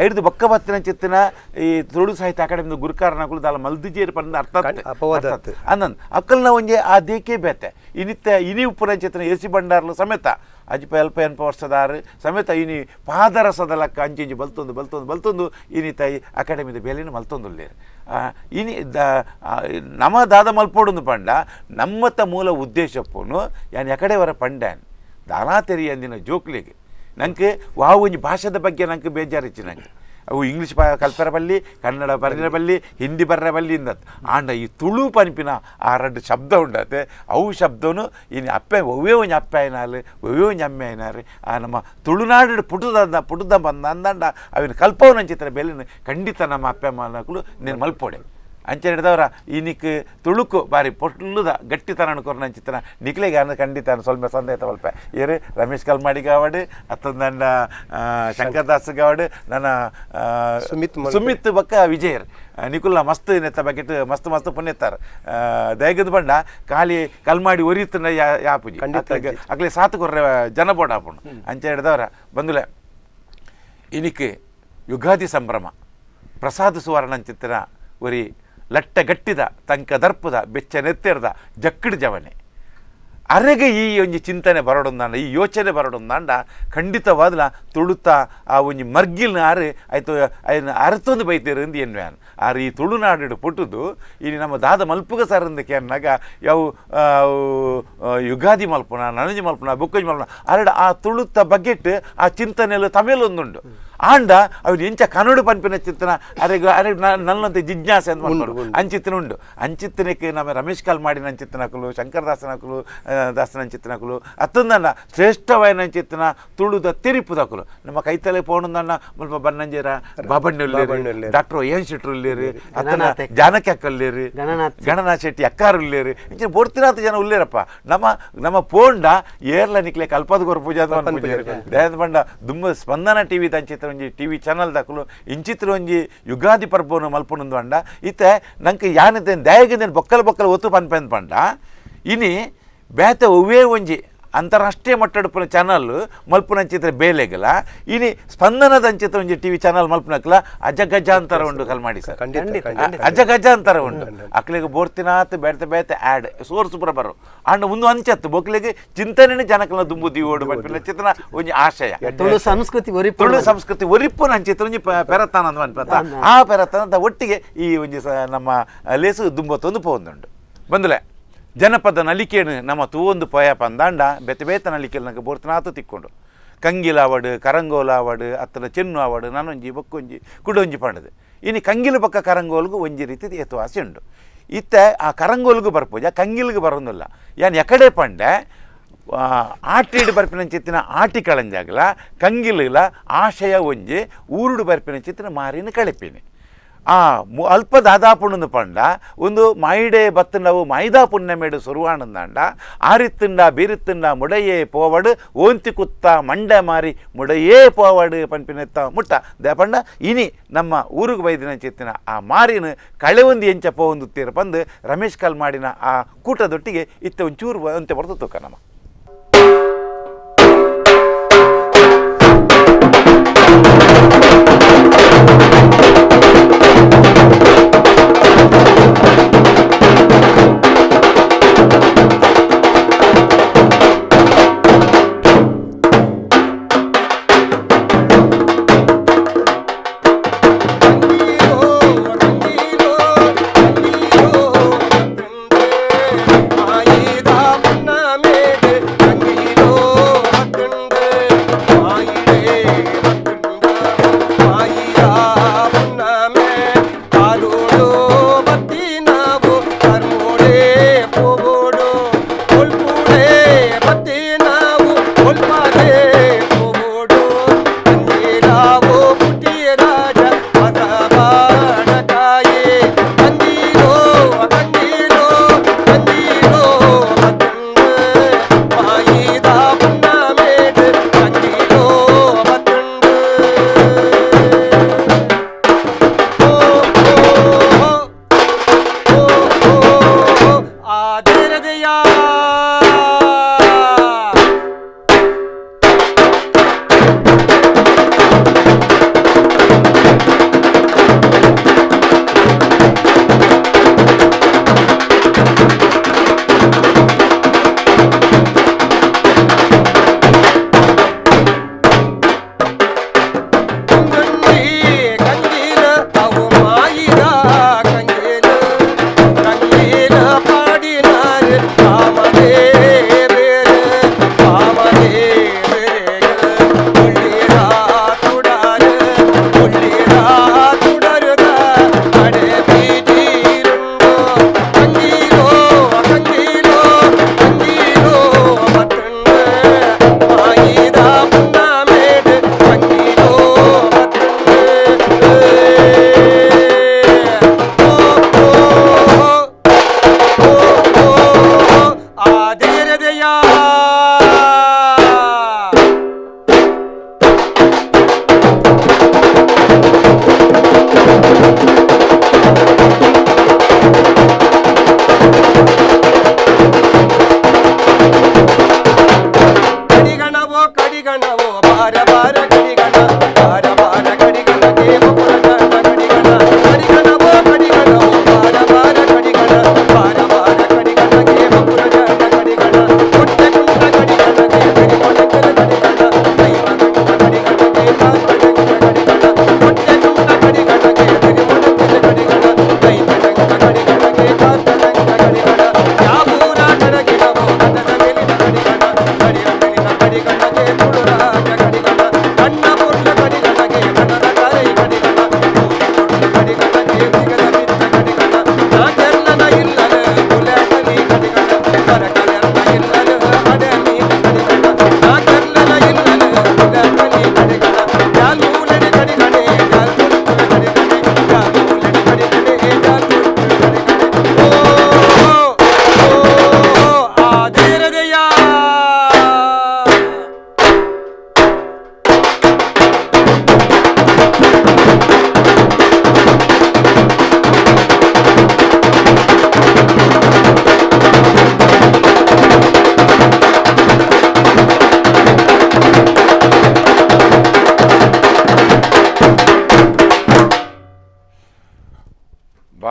ಐಡ್ದು ಬೊಕ್ಕ ಬತ್ತಿನಂಚಿತ್ತಿನ ಈ ತುಳು ಸಾಹಿತ್ಯ ಅಕಾಡೆಮಿದ ಗುರುಕಾರನಕುಲು ದಾಲ ಮಲ್ದಿಜೇರು ಪಂದ್ ಅರ್ಥ ಅಪವಾದ ಅಂದನ್ ಅಕ್ಕಲ್ನ ಒಂಜಿ ಆ ದೇಕೆ ಬೇತೆ. ಇನಿತ್ತ ಇನಿ ಉಪ್ಪುನಂಚಿತ್ತಿನ ಎ ಸಿ ಭಂಡಾರ್ಲು ಸಮೇತ ಅಜಿಪ ಅಲ್ಪ ಎನ್ಪ ವರ್ಷದಾರು ಸಮೇತ ಇನಿ ಪಾದರಸದ ಲಕ್ಕ ಅಂಚಿಂಚಿ ಬಲ್ತೊಂದು ಬಲ್ತೊಂದು ಬಲ್ತೊಂದು ಇನಿ ತಾಯಿ ಅಕಾಡೆಮಿದ ಬೇಲೆನ ಮಲ್ತೊಂದುಲ್ಲೇರು. ಇನಿ ನಮ ದಾದ ಮಲ್ಪೋಡುಂದು ಪಂಡ ನಮ್ಮತ್ತ ಮೂಲ ಉದ್ದೇಶಪ್ಪನು ಯಾನ್ ಎಕಡೆ ವರ ಪಂಡ್ಯಾನ್ ದಾಲಾ ತೆರಿಯಂದಿನ ಜೋಕ್ಲಿಗೆ ನಂಗೆ ವಾವು ಒಂಜಿ ಭಾಷೆದ ಬಗ್ಗೆ ನಂಗೆ ಬೇಜಾರಿಚ್ಚು. ನಂಗೆ ಅವು ಇಂಗ್ಲೀಷ್ ಕಲ್ಪರ ಬಲ್ಲಿ, ಕನ್ನಡ ಬರ್ರ ಬಲ್ಲಿ, ಹಿಂದಿ ಬರ್ರ ಬಲ್ಲಿ ಇಂದತ್. ಆಂಡ ಈ ತುಳು ಪನ್ಪಿನ ಆ ರಡ್ಡು ಶಬ್ದ ಉಂಡತೆ ಅವು ಶಬ್ದನು ಇನ್ನು ಅಪ್ಪೆ ಒವ್ವೇ ಒಂಜಿ ಅಪ್ಪೆ ಆಯ್ನಾಲು ಒವ್ವೇ ಒಂಜಿ ಅಮ್ಮೆ ಆಯ್ನಾರು ಆ ನಮ್ಮ ತುಳುನಾಡು ಪುಟದ ಪುಟದ ಬಂದ ಅಂದಂಡ ಅವಿನ ಕಲ್ಪವನಂಚಿತ್ರ ಬೆಲೆನ ಖಂಡಿತ ನಮ್ಮ ಅಪ್ಪೆ ಅಮ್ಮನಕುಲು ನೀನು ಮಲ್ಪೋಡೆ. ಅಂಚೆ ಹಿಡಿದವರ ಈ ನಿಕ್ ತುಳುಕು ಬಾರಿ ಪೊಟ್ಲುದ ಗಟ್ಟಿತನ ಕೊರ್ನಂಚಿತ್ತನ ನಿಕ್ಲೆಗೆ ಅನ್ನ ಖಂಡಿತ ಸ್ವಲ್ಪ ಸಂದೇಹ ತವಲ್ಪ ಏರು ರಮೇಶ್ ಕಲ್ಮಾಡಿ ಗಾವಡು ಅತ್ತಂದಂಡ ಶಂಕರ್ ದಾಸ್ ಗಾವಡು ನನ್ನ ಸುಮಿತ್ ಬಕ್ಕ ವಿಜಯರ್ ನಿಕುಲ್ಲ ಮಸ್ತ್ ನೆತ್ತ ಬಕೆಟ್ ಮಸ್ತ್ ಮಸ್ತ್ ಪುಣ್ಯತ್ತಾರ ದಯಗದ ಬಂಡ ಖಾಲಿ ಕಲ್ಮಾಡಿ ಒರಿತನ ಯಾಪುಜಿ ಅಕ್ಲೆ ಸಾತು ಕೊರ್ರೆ ಜನ ಬೋಡ ಆಪುಂಡು. ಅಂಚೆ ಹಿಡಿದವರ ಬಂದುಲೆ ಇನಿಕ್ ಯುಗಾದಿ ಸಂಭ್ರಮ ಪ್ರಸಾದ ಸುವರ್ಣಂಚಿತ್ತನ ಒರಿ ಲಟ್ಟ ಗಟ್ಟಿದ ತಂಕ ದರ್ಪದ ಬೆಚ್ಚ ನೆತ್ತೆರ್ದ ಜಕ್ಕಡ್ ಜವನೆ ಅರೆಗೆ ಈ ಒಂಜಿ ಚಿಂತನೆ ಬರಡೊಂದಾಂಡ ಈ ಯೋಚನೆ ಬರಡೊಂದಾಂಡ ಖಂಡಿತವಾದಲ ತುಳುತ ಆ ಒಂಜಿ ಮರ್ಗಿಲ್ನ ಆರು ಆಯ್ತು ಅಯ್ನ ಅರತೊಂದು ಬೈತೇರು ಅಂದು ಎನ್ವ್ಯಾನ್ ಆರು ಈ ತುಳುನಾಡು ಪುಟ್ಟುದು ಇನಿ ನಮ್ಮ ದಾದ ಮಲ್ಪುಗ ಸರಂದ ಕೇನ್ನಾಗ ಯಾವ ಯುಗಾದಿ ಮಲ್ಪುನ ನನಂಜಿ ಮಲ್ಪುನ ಬೊಕ್ಕಂಜಿ ಮಲ್ಪುನ ಅರಡ ಆ ತುಳುತ ಬಗ್ಗೆಟ್ ಆ ಚಿಂತನೆಲ್ಲ ತಮೇಲೊಂದುಂಡು. ಆಂಡ ಅವನು ಎಂಚ ಕನ್ನಡ ಪನ್ಪಿನ ಚಿಂತನ ಅರೆಗೆ ಅರೆ ನನ್ನಂತೆ ಜಿಜ್ಞಾಸೆ ಅಂತ ಮಾಡ್ಕೊಂಡು ಅಂಚಿತ್ತನ ಉಂಡು. ಅಂಚಿತ್ತನಕ್ಕೆ ನಮ್ಮ ರಮೇಶ್ ಕಾಲ್ ಮಾಡಿನ ಅಂಚಿತ್ತನಕುಲು ಶಂಕರದಾಸನಕುಲು ದಾಸನ ಅಂಚಿತ್ತನಕುಲು ಅತ್ತಂದನ್ನ ಶ್ರೇಷ್ಠವಾಯಿನ ಅಂಚಿತ್ತನ ತುಳುದ ತೆರಿಪುದಕುಲು ನಮ್ಮ ಕೈತಲೆ ಪೋಣಂದನ್ನ ಮುಲ್ಪ ಬನ್ನಂಜೇರ ಬಾಬಣ್ಣ ಡಾಕ್ಟರ್ ಎನ್ ಶೆಟ್ರು ಉಲ್ಲೇರು ಅತ್ತನ ಜಾನಕಿ ಅಕ್ಕ ಉಲ್ಲೇರು ಗಣನಾಥ್ ಶೆಟ್ಟಿ ಅಕ್ಕಾರು ಉಲ್ಲೇರು ಇಂಚಿನ ಬೋರ್ತಿನಾಥ ಜನ ಉಲ್ಲೇರಪ್ಪ. ನಮ್ಮ ನಮ್ಮ ಪೋಂಡ ಏರ್ಲ ನಿಕ್ಲೆ ಕಲ್ಪದ ಕೊರ ಪೂಜೆ ದಯಾದ ಬಂಡ ದುಮ್ಮ ಸ್ಪಂದನ ಟಿವಿ ಅಂಚಿತ್ತ ಒಂಜಿ ಟಿವಿ ಚಾನಲ್ ದಾಕುಲು ಇಂಚಿತ್ರ ಒಂಜಿ ಯುಗಾದಿ ಪರ್ಬವನ್ನು ಮಲ್ಪುನೊಂದು ಅಂಡ ಇತ್ತೆ ನಂಗೆ ಯಾನಿತ್ತೆ ದಯಗಿಂದ ಬೊಕ್ಕಲ್ ಬೊಕ್ಕಲ್ ಒತ್ತು ಪನ್ಪೆಂದು ಪಂಡ ಇನಿ ಬೇತೆ ಒವ್ವೇ ಒಂಜಿ ಅಂತಾರಾಷ್ಟ್ರೀಯ ಮಟ್ಟಡುಪುನ ಚಾನಲ್ ಮಲ್ಪುನಂಚಿತ್ರ ಬೇಲೆಗಲ ಇನಿ ಸ್ಪಂದನದ ಅಂಚಿತ್ರ ಒಂಜಿ ಟಿವಿ ಚಾನಲ್ ಮಲ್ಪುನಕ್ಲ ಅಜಗಜ ಅಂತರ ಉಂಡು ಕಲ್ಮಾಡಿ ಸರ್ ಅಜಗಜ ಅಂತರ ಉಂಡು. ಅಕ್ಲೆಗೆ ಬೋರ್ತಿನಾತ್ ಬೇತೆ ಬೇತೆ ಆ್ಯಡ್ ಸೋರ್ಸ್ ಪೂರ ಬರು ಅಂಡ್ ಒಂದು ಅಂಚತ್ತು ಬೊಕ್ಲೆಗೆ ಚಿಂತನೆ ಜನಕಲ ದುಂಬು ದಿವೋಡು ಪನ್ಪಿನ ಚಿತ್ರನ ಒಂಜಿ ಆಶಯ ತುಳು ಸಂಸ್ಕೃತಿ ತುಳು ಸಂಸ್ಕೃತಿ ಒರಿಪುನ ಅಂಚಿತ್ರ ಒಂಜಿ ಪೆರತಾನ ಅಂದ್ ಪನ್ಪತ್ತ ಆ ಪೆರತಾನದ ಒಟ್ಟಿಗೆ ಈ ಒಂಜಿ ನಮ್ಮ ಲೇಸು ದುಂಬತ್ತೊಂದು ಪೋವೊಂದುಂಡು. ಬಂದುಲೆ ಜನಪದ ನಲಿಕೆಯನ್ನು ನಮ್ಮ ತೂವೊಂದು ಪೋಯ ಪಂದಾಂಡ ಬೇತೆ ಬೇತೆ ನಲಿಕೆಯಲ್ಲಿ ನಂಗೆ ಬೋರ್ತನಾತು ತಿಕ್ಕೊಂಡು ಕಂಗಿಲಾವಡು ಕರಂಗೋಲಾವಡು ಅತ್ತನ ಚೆನ್ನು ಆವಡು ನಾನೊಂಜಿ ಬೊಕ್ಕೊಂಜಿ ಕುಡೊಂಜಿ ಪಂಡದು. ಇನ್ನು ಕಂಗಿಲು ಪಕ್ಕ ಕರಂಗೋಲ್ಗೂ ಒಂಜಿ ರೀತಿ ಏತವಾಸಿ ಉಂಡು. ಇತ್ತೆ ಆ ಕರಂಗೋಲ್ಗೂ ಬರ್ಪೂಜ ಕಂಗಿಲ್ಗೂ ಬರೋದಿಲ್ಲ. ಯಾನ್ ಎಕಡೆ ಪಂಡೆ ಆಟಿಡು ಬರ್ಪಿನಂಚಿತ್ತಿನ ಆಟಿ ಕಳಂಜಾಗಲ ಕಂಗಿಲಿಲ್ಲ ಆಶಯ ಒಂಜಿ ಊರುಡು ಬರ್ಪಿನಂಚಿತ್ತಿನ ಮಾರಿನ ಕಳಿಪಿನಿ ಆ ಅಲ್ಪ ದಾದಾಪುಣ್ಣಂದು ಪಂಡ ಒಂದು ಮಾಯಿಡೆ ಬತ್ತಂಡವು ಮಾಯಿದಾ ಪುಣ್ಯಮೇಡು ಸುರುವಾಣಂದಾಂಡ ಆರಿತ್ತುಂಡ ಬೀರಿತ್ತುಂಡ ಮುಡೆಯೇ ಪೋವಡು ಓಂತಿ ಕುತ್ತ ಮಂಡೆ ಮಾರಿ ಮುಡೆಯೇ ಪೋವಡು ಪನ್ಪಿನೆತ್ತ ಮುಟ್ಟ ದೇಪಂಡ ಇನಿ ನಮ್ಮ ಊರಿಗೆ ಬೈದಿನ ಚಿತ್ತಿನ ಆ ಮಾರಿನ ಕಳೆ ಒಂದು ಎಂಚ ಪೋವೊಂದು ತೀರ ಪಂದು ರಮೇಶ್ ಕಾಲ್ ಮಾಡಿನ ಆ ಕೂಟದೊಟ್ಟಿಗೆ ಇತ್ತ ಒಂಚೂರು ಅಂತೆ ಬರ್ತದೆ ತೂಕ ನಮ್ಮ. ರಂಗೀರೋ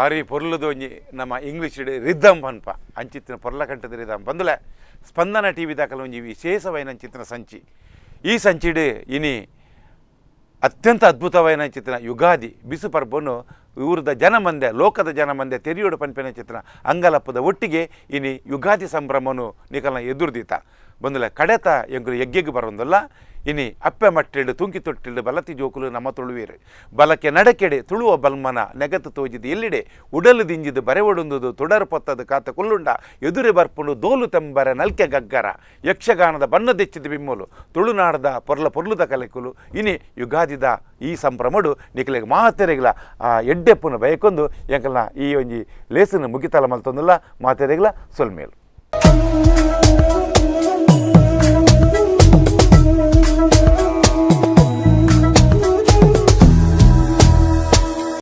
ಬಾರಿ ಪೊರ್ಲುದ ಒಂಜಿ ನಮ್ಮ ಇಂಗ್ಲೀಷ್ ರಿದ್ದಮ್ ಪನ್ಪ ಅಂಚಿತ್ತಿನ ಪೊರ್ಲ ಕಂಠದ ರಿದಮ್ ಬಂದುಲೆ. ಸ್ಪಂದನ ಟಿವಿ ದಾಖಲೆ ಒಂಜಿ ವಿಶೇಷವಾಯಿನ ಅಂಚಿತ್ತಿನ ಸಂಚಿ. ಈ ಸಂಚಿಡ್ ಇನಿ ಅತ್ಯಂತ ಅದ್ಭುತವಾಯಿನ ಚಿತ್ರ ಯುಗಾದಿ ಬಿಸು ಪರ್ಬನು ಊರದ ಜನಮಂದೆ ಲೋಕದ ಜನಮಂದೆ ತೆರಿಯೋಡು ಪನ್ಪಿನ ಚಿತ್ರ ಅಂಗಲಪ್ಪದ ಒಟ್ಟಿಗೆ ಇನಿ ಯುಗಾದಿ ಸಂಭ್ರಮನು ನಿಕಲ್ನ ಎದುರ್ದೀತ ಬಂದುಲೆ. ಕಡೆತ ಎಂಕುಲು ಯಜ್ಞಕ್ಕೆ ಬರೋಂದಲ್ಲ. ಇನಿ ಅಪ್ಪೆ ಮಟ್ಟಿಡು ತುಂಕಿ ತೊಟ್ಟಿಡು ಬಲತಿ ಜೋಕುಲು ನಮ್ಮ ತುಳುವೀರು ಬಲಕೆ ನಡಕೆಡೆ ತುಳುವ ಬಲ್ಮನ ನೆಗತ್ತು ತೋಜಿದು ಎಲ್ಲಿಡೆ ಉಡಲು ದಿಂಜಿದು ಬರೆವಡುಂದುದು ತುಡರು ಪೊತ್ತದು ಕಾತ ಕುಲ್ಲುಂಡ ಎದುರೆ ಬರ್ಪುಂಡು ದೋಲು ತೆಂಬರ ನಲ್ಕೆ ಗಗ್ಗರ ಯಕ್ಷಗಾನದ ಬಣ್ಣದೆಚ್ಚಿದ ಬಿಮ್ಮಲು ತುಳುನಾಡದ ಪೊರ್ಲ ಪೊರ್ಲುದ ಕಲೆಕುಲು. ಇನಿ ಯುಗಾದಿದ ಈ ಸಂಭ್ರಮಡು ನಿಕಲೆಗ್ ಮಾತೆರೆಗ್ಲ ಆ ಎಡ್ಡೆಪ್ಪುನ ಬಯಕೊಂದು ಎಂಕಲ್ನ ಈ ಒಂಜಿ ಲೇಸನ್ನು ಮುಗಿತಲ ಮಲ್ತೊಂದುಲ್ಲ. ಮಾತೆರೆಗ್ಲ ಸೊಲ್ಮೇಲು.